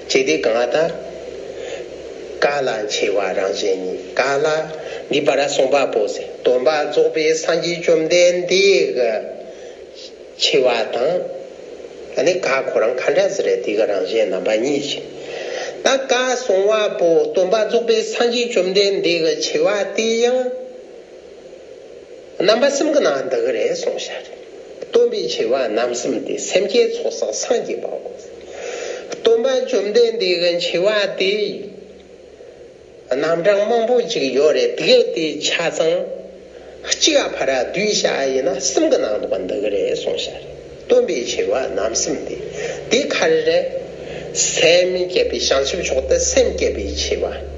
བྱས་དུས་སྒང་ད། བཀའ་ལ་ཆེ་བ་རང་བཞིན་གཉིས། བཀའ་ལ་འདིའི་བར་གསུང་བ་པོ་ཟེར། སྟོན་པ་རྫོགས་པའི་སངས་རྒྱས་བཅོམ་ལྡན་འདས་ཀྱི་ཆེ་བ་དང་། ཨ་ནི་བཀའ་ཁོ་རང་ག་འདྲ་ཟེ་རེད། དེ་གི་རང་བཞིན་རྣམ་པ་གཉིས་ཤིག། ད་བཀའ་གསུང་བ་པོ་སྟོན་པ་རྫོགས་པའི་སངས་རྒྱས་བཅོམ་ལྡན་འདས་ཀྱི་ཆེ་བ་དེ་ཡང་རྣམ་པ་གསུམ་གྱི་ནང་འདུ་གི་རེད་གསུངས་བཞག་རེད། སྟོན་པའི་ཆེ་བ་རྣམ་གསུམ་སྟེ། སེམས་བསྐྱེད་ཚོགས་བསགས་སངས་རྒྱས་པའོ། སྟོན་པ་བཅོམ་ལྡན་འདས་ཀྱི་ཆེ་བ་དེ་རྣམ་གྲངས་མང་པོ་ཅིག་ཡོད་རེད། དེ་གའི་དེ་ཆ་ཚང་གཅིག་ག་ཕར་བསྡུས་བཞག་ཡིན་ན་གསུམ་གྱི་ནང་དུ་འདུ་གི་རེད་གསུངས་བཞག་རེད། སྟོན་པའི་ཆེ་བ་རྣམ་གསུམ་སྟེ། དེ་ག་རེ་རེད། སེམས་བསྐྱེད་པའི་བྱང་ཆུབ་མཆོག་ཏུ་སེམས་བསྐྱེད་པའི་ཆེ་བ།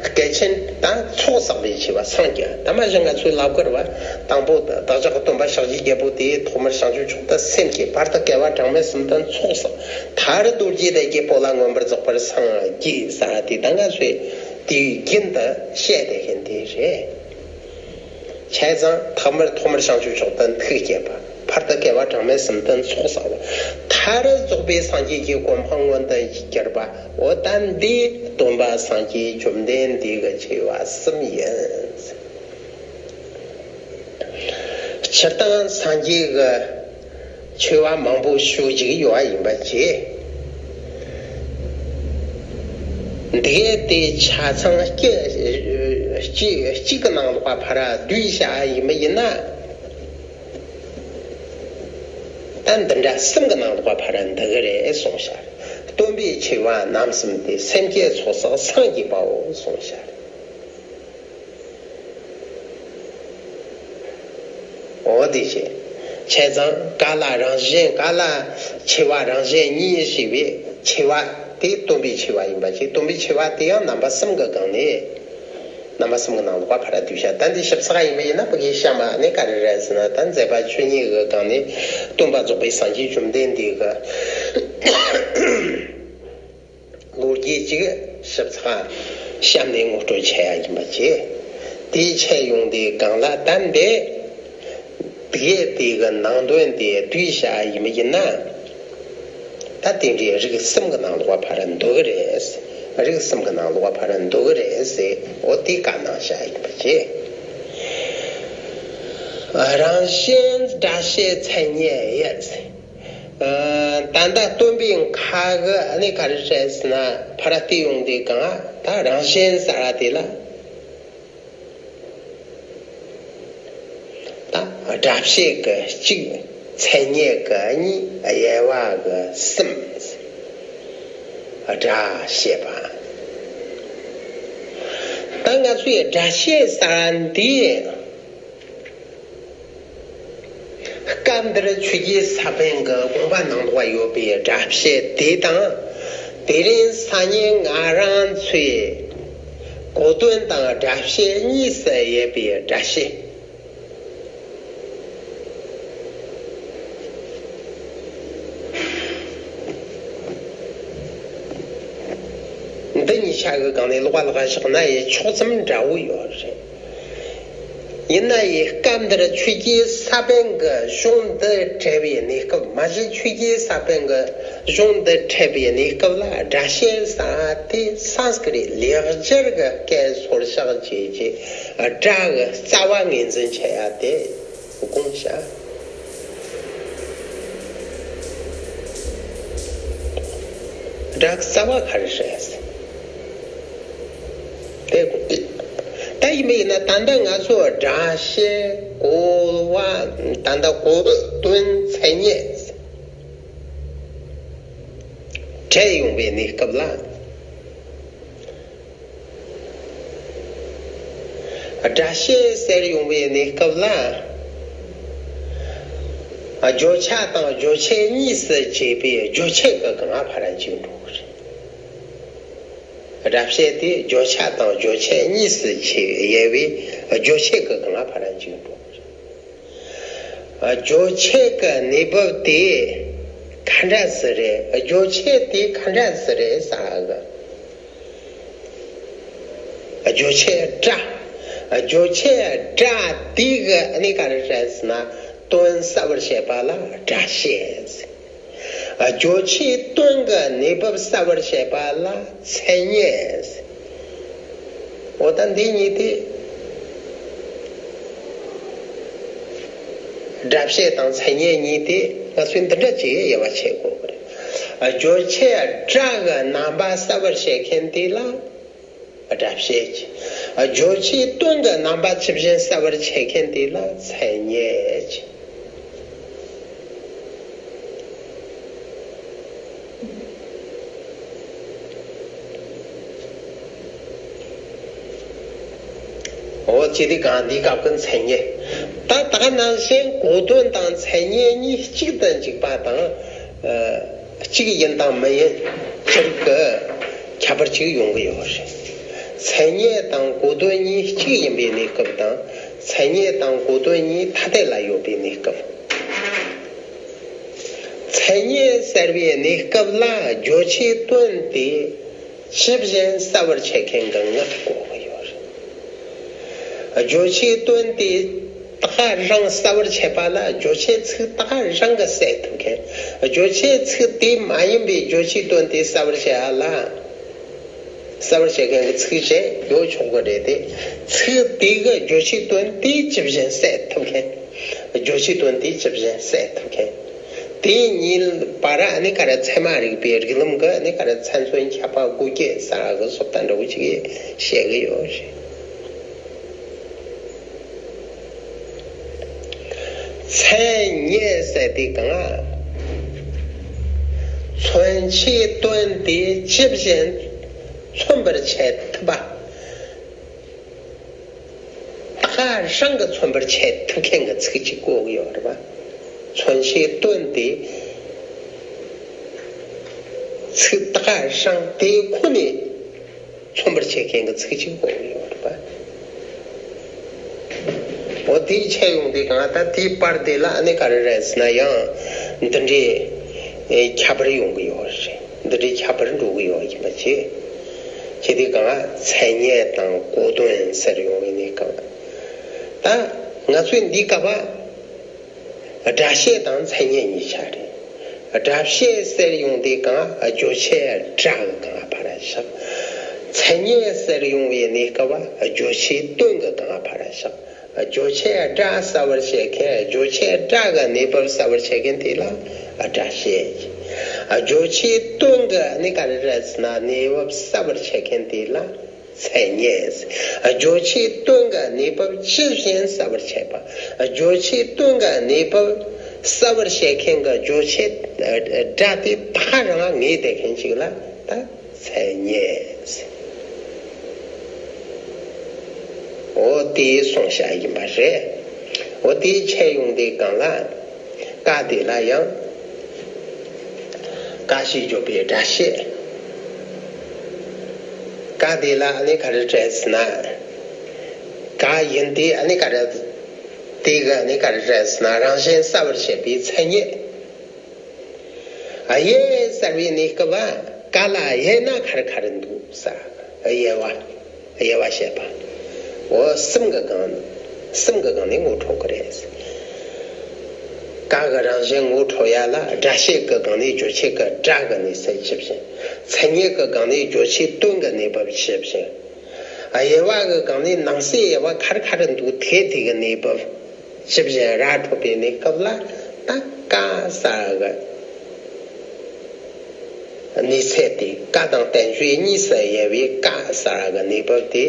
སྐད་ཆེན་དང་ཚོགས་བསགས་པའི་ཆེ་བ་སངས་རྒྱས། ད་མ་གཞི་ང་ཚོས་ལབ་དགོས་རེད་པ། དང་པོ་བདག་ཅག་གི་སྟོན་པ་ཕྱག་བཞི་རྒྱལ་པོ་དེ་ཐོག་མར་བྱང་ཆུབ་མཆོག་ཏུ་སེམས་བསྐྱེད། བར་དུ་བསྐལ་པ་གྲངས་མེད་གསུམ་དུ་ཚོགས་བསགས། མཐར་རྡོ་རྗེ་དེ་རྒྱལ་པོ་ལ་མངོན་པར་རྫོགས་པར་སངས་རྒྱས་ཟེར་དེ་ད་ང་ཚོས་དེའི་རྒྱུན་དུ་བཤད་བསྡད་མཁན་དེ་རེད། བྱས་ཙང་ཐོག་མར་ཐོག་མར་བྱང་ཆུབ་མཆོག་ཏུ་ཐུགས་བསྐྱེད་པ། བར་དུ་བསྐལ་པ་གྲངས་མེད་གསུམ་དུ་ཚོགས་བསགས་པ། མཐར་རྫོགས་པའི་སངས་རྒྱས་ཀྱི་གོ་འཕང་མངོན་དུ་གྱུར་པ། འོ་ད་འདི་སྟོན་པ་སངས་རྒྱས་བཅོམ་ལྡན་འདས་ཀྱི་ཆེ་བ་གསུམ་ཡིན། སྤྱིར་བཏང་སངས་རྒྱས་ཀྱི་ཆེ་བ་མང་པོ་ཞུ་རྒྱུ་ཡོད་པ་ཡིན་པ་བྱས། འདི་གའི་དེ་ཆ་ཚང་གཅིག་གཅིག་གཅིག་གི་ནང་ལོགས་ཕར་བསྡུས་བཞག་ཡིན་པ་ཡིན་ན། ད་འདི་འདྲ་གསུམ་གྱི་ནང་ལོགས་ཕར་འདུ་གི་རེད་གསུངས་བཞག། སྟོན་པའི་ཆེ་བ་རྣམ་གསུམ་སྟེ། སེམས་བསྐྱེད་ཚོགས་བསགས་སངས་རྒྱས་པའོ་གསུངས་བཞག། འོ་དེ་བཞིན། བྱས་ཙང་བཀའ་ལ་རང་བཞིན། བཀའ་ལ་ཆེ་བ་རང་བཞིན་གཉིས་ཞེས་པའི་ཆེ་བ་དེ་སྟོན་པའི་ཆེ་བ་ཡིན་པ་བྱས། སྟོན་པའི་ཆེ་བ་དེ་ཡང་རྣམ་པ་གསུམ་གྱི་སྒང་ནས། རྣམ་པ་གསུམ་གྱི་ནང་ལོགས་ཕར་བསྡུས་བཞག། ད་འདི་ཞིབ་ཚགས་ཡིན་པ་ཡིན་ན་ཕ་གིའི་གཤམ་ནས་ག་རེ་རེད་ཟེར་ན། ད་མཛད་པ་བཅུ་གཉིས་ཀྱི་སྒང་ནས་སྟོན་པ་རྫོགས་པའི་སངས་རྒྱས་བཅོམ་ལྡན་འདས་ཀྱི་ལོ་རྒྱུས་ཅིག་ཞིབ་ཚགས་གཤམ་ནས་ངོ་སྤྲོད་བྱེད་ཡ་ཡིན་པ་བྱས། དེའི་ཆེད་ཡོང་དུས་སྒང་ལ་ད་འདི་དེའི་དེ་གི་ནང་དོན་དེ་བསྡུས་བཞག་ཡིན་པ་ཡིན་ན། ད་དེ་འདྲའི་རིགས་གསུམ་གྱི་ནང་ལོགས་ཕར་འདུ་གི་རེད། རིགས་གསུམ་གྱི་ནང་ལོགས་ཕར་འདུ་གི་རེད་ཟེར། འོ་དེ་བཀའ་གནང་བཞག་ཡིན་པ་བྱས། རང་བཞིན་སྒྲ་བཤད་མཚན་ཉིད་ཡིན། ད་ལྟ་སྟོན་པའི་ཁ་གི་ཨ་ནི་ག་རེ་རེད་ཟེར་ན། ཕར་བལྟས་ཡོང་དུས་སྒང་ད་རང་བཞིན་ཟེར་བ་དེ་ལ། ད་སྒྲ་བཤད་ཀྱི་གཅིག། མཚན་ཉིད་ཀྱི་གཉིས། དབྱེ་བ་གི་གསུམ། སྒྲ་བཤད་པ། ད་ང་ཚོས་སྒྲ་བཤད་ཟེར་འདི། སྐབས་འདིར་ཆོས་རྗེ་ས་པཎ་གྱི་དགོངས་པ་ནང་ལོགས་ཡོད་པའི་སྒྲ་བཤད་དེ་དང་། དེ་རིང་སང་ཉིན་ང་རང་ཚོས་གོ་དོན་དང་སྒྲ་བཤད་གཉིས་སུ་དབྱེ་བའི་སྒྲ་བཤད། འདི་གཉིས་ཆ་གི་སྒང་ནས་ལོགས་ལ་བཞག་ན་ཡང་ཕྱོགས་ཙམ་འདྲ་བོ་ཡོད་རེད། ཡིན་ན་ཡང་སྐབས་འདིར་ཆོས་རྗེ་ས་པཎ་གྱི་གཞུང་འདི་འགྲེལ་བའི་གནས་སྐབས། མ་གཞི་ཆོས་རྗེ་ས་པཎ་གྱི་གཞུང་འདི་འགྲེལ་བའི་གནས་སྐབས་ལ་སྒྲ་བཤད་ཟེར་དེ་སཾ་སྐྲྀ་ཏ་ལེགས་སྦྱར་གྱི་སྐད་སོར་བཤགས་བྱས་རྗེས་སྒྲ་གི་རྩ་བ་ངོས་འཛིན་བྱེད་ཡ་དེ་དགོངས་བཞག་སྒྲ་གི་རྩ་བ་ག་རེ་རེད། དེ་ད་ཡིན་པ་ཡིན་ན། ད་ལྟ་ང་ཚོ་སྒྲ་བཤད། གོ་བ། ད་ལྟ་གོ་དོན། མཚན་ཉིད་བྲལ་ཡོང་བའི་གནས་སྐབས་ལ། སྒྲ་བཤད་ཟེར་ཡོང་བའི་གནས་སྐབས་ལ། བརྗོད་བྱ་དང་རྗོད་བྱེད་གཉིས་སུ་གྱེས་པའི་རྗོད་བྱེད་ཀྱི་སྒང་ལ་ཕར་འཇུག་འགྲོ་གི་རེད། སྒྲ་བཤད་དེ་བརྗོད་བྱ་དང་རྗོད་བྱེད་གཉིས་སུ་གྱེས། དབྱེ་བའི་རྗོད་བྱེད་ཀྱི་སྒང་ལ་ཕར་འཇུག་འགྲོ་གི་རེད། རྗོད་བྱེད་ཀྱི་གནས་བབ་དེ་ག་འདྲ་ཟིག་རེད། རྗོད་བྱེད་དེ་ག་འདྲ་ཟིག་རེད་ཟེར་གི། རྗོད་བྱེད་སྒྲ། རྗོད་བྱེད་སྒྲ་དེ་གི་ནི་ག་རེ་རེད་ཟེར་ན། དོན་གསལ་བར་བྱེད་པ་ལ་སྒྲ་བཤད་ཟེར། རྗོད་བྱེད་དོན་གྱི་གནས་བབ་གསལ་བར་བྱེད་པ་ལ་མཚན་ཉིད་ཟེར། འོ་ད་འདི་གཉིས་དེ། སྒྲ་བཤད་དང་མཚན་ཉིད་གཉིས་དེ་ང་ཚོས་འདི་འདྲ་ཅིག་དབྱེ་བ་ཕྱེ་དགོས་ཀྱི་རེད། རྗོད་བྱེད་སྒྲ་གི་རྣམ་པ་གསལ་བར་བྱེད་མཁན་དེ་ལ་སྒྲ་བཤད་ཀྱི། རྗོད་བྱེད་དོན་གྱི་རྣམ་པ་ཇི་བཞིན་གསལ་བར་བྱེད་མཁན་དེ་ལ་མཚན་ཉིད་ཀྱི། འོ་ཅི་སྟེ་གང་འདིའི་སྐབས་ཀྱི་མཚན་ཉིད། ད་ད་ག་ནང་བཞིན་གོ་དོན་དང་མཚན་ཉིད་གཉིས་གཅིག་ཏུ་འཇུག་པ་དང་། ཨ། གཅིག་ཡིན་དང་མི་ཡིན་ཕྱིར་གྱི་ཁྱད་པར་གཅིག་ཡོང་གི་ཡོད་རེད། མཚན་ཉིད་དང་གོ་དོན་གཉིས་གཅིག་ཡིན་པའི་གནས་སྐབས་དང་། མཚན་ཉིད་དང་གོ་དོན་གཉིས་ཐ་དད་ལ་ཡོད་པའི་གནས་སྐབས། མཚན་ཉིད་ཟེར་བའི་གནས་སྐབས་ལ་རྗོད་བྱེད་དོན་དེ་ཇི་བཞིན་གསལ་བར་བྱེད་མཁན་གྱི་ངག་གོ་གི་ཡོད་རེད། རྗོད་བྱེད་དོན་དེ་ད་ག་རང་གསལ་བར་བྱེད་པ་ལ་རྗོད་བྱེད་ཚིག་ད་ག་རང་གིས་གསལ་ཐུབ་མཁན། རྗོད་བྱེད་ཚིག་དེ་མ་ཡིན་པའི་རྗོད་བྱེད་དོན་དེ་གསལ་བར་བྱེད་ཡ་ལ། གསལ་བར་བྱེད་མཁན་གྱི་ཚིག་གཞན་ཡོད་ཆོག་གི་རེད་དེ། ཚིག་དེ་གི་རྗོད་བྱེད་དོན་དེ་ཇི་བཞིན་གསལ་ཐུབ་མཁན། རྗོད་བྱེད་དོན་དེ་ཇི་བཞིན་གསལ་ཐུབ་མཁན། དེ་གཉིས་བར་ཨ་ནི་ག་རེ་ཚད་མ་རིག་པའི་རིགས་ལམ་གྱི་ཨ་ནི་ག་རེ་ཚད་མཚོན་ཁྱབ་པ་དགོས་ཀྱི་ཟེར་གི་སོ་ལྟ་འདྲ་བོ་ཅིག་བཤད་གི་ཡོད་རེད། མཚན་ཉིད་ཟེར་དེ་གང་། མཚོན་བྱའི་དོན་དེ་ཇི་བཞིན་མཚོན་པར་བྱེད་ཐུབ་པ། ད་ག་རང་གིས་མཚོན་པར་བྱེད་ཐུབ་མཁན་གྱི་ཚིག་ཅིག་གོ་གི་ཡོད་རེད་པ། མཚོན་བྱའི་དོན་དེ་ཚིག་ད་ག་རང་དེ་ཁོ་ནས་མཚོན་པར་བྱེད་མཁན་གྱི་ཚིག་ཅིག་གོ་གི་ཡོད་རེད་པ། འོ་དེའི་ཆེད་ཡོང་དུས་གང་ལྟར་དེའི་བར་དེ་ལ་ཨ་ནི་ག་རེ་རེད་ཟེར་ན་ཡང་འདི་འདྲའི་ཁྱད་པར་ཡོང་གི་ཡོད་རེད། འདི་འདྲའི་ཁྱད་པར་འགྲོ་གི་ཡོད་ཡིན་པ་བྱས། ཁྱེད་དེ་གང་མཚན་ཉིད་དང་གོ་དོན་ཟེར་ཡོང་བའི་གནས་སྐབས། ད་ང་ཚོས་འདིའི་སྐབས་སྒྲ་བཤད་དང་མཚན་ཉིད་གཉིས་ཆ་རེད། སྒྲ་བཤད་ཟེར་ཡོང་དུས་གང་རྗོད་བྱེད་སྒྲ་གི་སྒང་ལ་ཕར་བཞག་མཚན་ཉིད་ཟེར་ཡོང་བའི་གནས་སྐབས་རྗོད་བྱེད་དོན་གྱི་སྒང་ལ་ཕར་བཞག་རྗོད་བྱེད་སྒྲ་གསལ་བར་བྱེད་མཁན། རྗོད་བྱེད་སྒྲ་གི་གནས་བབ་གསལ་བར་བྱེད་མཁན་དེ་ལ་སྒྲ་བཤད། རྗོད་བྱེད་དོན་གྱི་ནི་ག་རེ་རེད་ཟེར་ན་གནས་བབ་གསལ་བར་བྱེད་མཁན་དེ་ལ་མཚན་ཉིད། རྗོད་བྱེད་དོན་གྱི་གནས་བབ་ཇི་བཞིན་གསལ་བར་བྱེད་པ། རྗོད་བྱེད་དོན་གྱི་གནས་བབ་ གསལ་བར་བཤད་མཁན་གྱི་བརྗོད་བྱེད་སྒྲ་དེ་ད་ག་རང་ངེས་བསྡད་མཁན་ཅིག་ལ་ད་མཚན་ཉིད་ཟེར། འོ་དེ་གསུངས་བཞག་ཡིན་པ་རེད། འོ་དེ་འཆད་ཡོང་དུས་སྒང་ལ་ཀ་དེ་ལ་ཡང་ཀ་ཞེས་བརྗོད་པའི་སྒྲ་བཤད། ཀ་དེ་ལ་ཨ་ནི་ག་རེ་བྲིས་ཟེར་ན། ཀ་ཡིན་ཏེ་ཨ་ནི་ག་རེ། དེ་གི་ཨ་ནི་ག་རེ་བྲིས་ཟེར་ན། རང་བཞིན་གསལ་བར་བྱེད་པའི་མཚན་ཉིད། དབྱེ་གསལ་བའི་གནས་སྐབས་ཀ་ལ་དབྱེ་ན་ག་རེ་ག་རེ་འདུག་ཟེར། དབྱེ་བ། དབྱེ་བ་བཤད་པ། འོ་གསུམ་གི་སྒང་ནས། གསུམ་གི་སྒང་ནས་ངོ་འཕྲོད་ཀྱི་རེད། ཀ་གི་རང་བཞིན་ངོ་འཕྲོད་ཡ་ལ་སྒྲ་བཤད་ཀྱི་སྒང་ནས་བརྗོད་བྱེད་ཀྱི་སྒྲ་གི་གནས་ཚད་ཇི་བཞིན། མཚན་ཉིད་ཀྱི་སྒང་ནས་བརྗོད་བྱའི་དོན་གྱི་གནས་བབ་ཇི་བཞིན། དབྱེ་བ་གི་སྒང་ནས་ནང་གསེས་དབྱེ་བ་ག་རེ་ག་རེ་འདུག་དེ་དེ་གི་གནས་བབ་ཇི་བཞིན་ར་འཕྲོད་པའི་གནས་སྐབས་ལ་ད་ཀ་ཟེར་གི་གནས་ཚད་དེ། ཀ་དང་བསྟན་བཅོས་གཉིས་སུ་དབྱེ་བའི་ཀ་ཟེར་གི་གནས་བབ་དེ།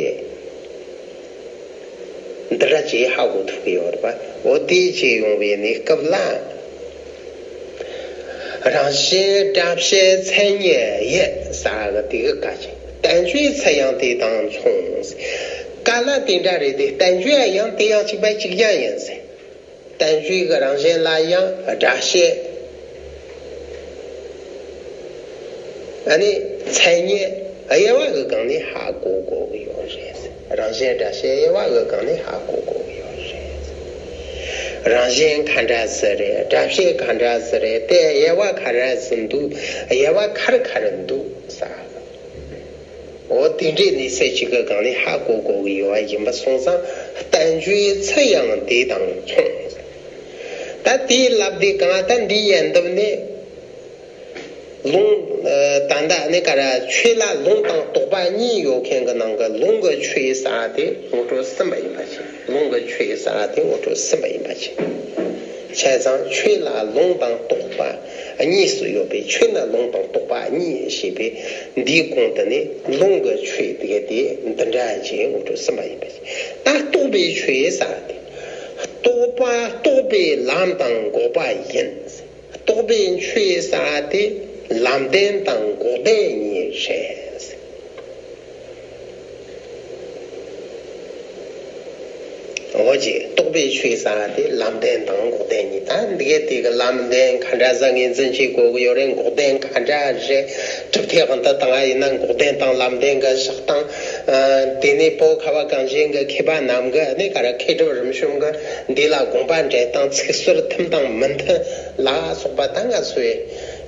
འདི་འདྲ་ཅིག་ཧ་གོ་ཐུབ་ཀྱི་ཡོད་རེད་པ། འོ་དེ་ཅིག་ཡོང་བའི་གནས་སྐབས་ལ། རང་བཞིན་སྒྲ་བཤད་མཚན་ཉིད་དབྱེ་ཟེར་གི་དེ་གི་ཀ་ཅིག་བསྟན་བཅོས་ཚུལ་ཡང་དེ་དང་མཚུངས། ཀ་ལ་དེ་འདྲ་རེད་དེ། བསྟན་བཅོས་ཡང་དེ་ཡང་གཅིག་པ་གཅིག་རྐྱང་ཡིན་ཟེར། བསྟན་བཅོས་ཀྱི་རང་བཞིན་ལ་ཡང་སྒྲ་བཤད། ཨ་ནི་མཚན་ཉིད་དབྱེ་བ་གི་སྒང་ནས་ཧ་གོ་དགོས་ཀྱི་ཡོད་རེད། རང་བཞིན་སྒྲ་བཤད་དབྱེ་བ་གི་སྒང་ནས་ཧ་གོ་དགོས་ཀྱི་ཡོད་རེད། རང་བཞིན་ག་འདྲ་ཟིག་རེད། སྒྲ་བཤད་ག་འདྲ་ཟིག་རེད། དེ་དབྱེ་བ་ག་རེ་ཟིག་འདུག་དབྱེ་བ་ག་རེ་ག་རེ་འདུག་ཟེར། འོ་དེ་འདྲའི་གནས་ཚད་ཅིག་གི་སྒང་ནས་ཧ་གོ་དགོས་ཀྱི་ཡོད་པ་ཡིན་པ་སོང་ཙང་། བསྟན་བཅོས་ཚུལ་ཡང་དེ་དང་མཚུངས། ད་དེའི་ལབ་དུས་སྒང་ད་འདིའི་ཡན་འདབ་ནས། ལུང་། ད་ལྟ་ནི་ག་རེ། ཆོས་ལ་ལུང་དང་རྟོག་པ་གཉིས་ཡོད་མཁན་གྱི་ནང་གི་ལུང་གི་ཆོས་ཟེར་དེ་ངོ་སྤྲོད་ཟིན་པ་ཡིན་པ་བྱས། ལུང་གི་ཆོས་ཟེར་དེ་ངོ་སྤྲོད་ཟིན་པ་ཡིན་པ་བྱས། བྱས་ཙང་ཆོས་ལ་ལུང་དང་རྟོག་པ་གཉིས་སུ་ཡོད་པའི། ཆོས་ནི་ལུང་དང་རྟོག་པ་གཉིས་ཞེས་པའི་འདིའི་གོང་དུ་ནི་ལུང་གི་ཆོས་དེ་ག་དེ་འདི་འདྲ་ཅིག་ངོ་སྤྲོད་ཟིན་པ་ཡིན་པ་བྱས། ད་རྟོག་པའི་ཆོས་ཟེར་དེ། རྟོག་པ་རྟོགས་པའི་ལམ་དང་འགོག་པ་ཡིན། རྟོགས་པའི་ཆོས་ཟེར་དེ་ལམ་བདེན་དང་འགོག་བདེན་གཉིས་རེད། འོ་ཅི། རྟོགས་པའི་ཆོས་ཟེར་དེ་ལམ་བདེན་དང་འགོག་བདེན་གཉིས། ད་འདི་གའི་དེ་གི་ལམ་བདེན་ག་འདྲ་ཟིག་ངོས་འཛིན་བྱེད་དགོས་ཀྱི་ཡོད་རེད། འགོག་བདེན་ག་འདྲ་རེད། གྲུབ་མཐའི་དབང་དུ་བཏང་བ་ཡིན་ན་འགོག་བདེན་དང་ལམ་བདེན་གྱི་བཞག་སྟངས། ཨ། དེ་ནས་བོད་ཁ་བ་གངས་ཅན་གྱི་མཁས་པ་རྣམས་ཀྱིས་ནི་ག་རེ། མཁས་གྲུབ་རིམ་བྱོན་གྱི་འདི་ལ་དགོངས་པ་འགྲེལ་སྟངས། ཚིག་ཟུར་མཐུན་དང་མི་མཐུན་ལ་སོགས་པ་ད་ང་ཚོའི་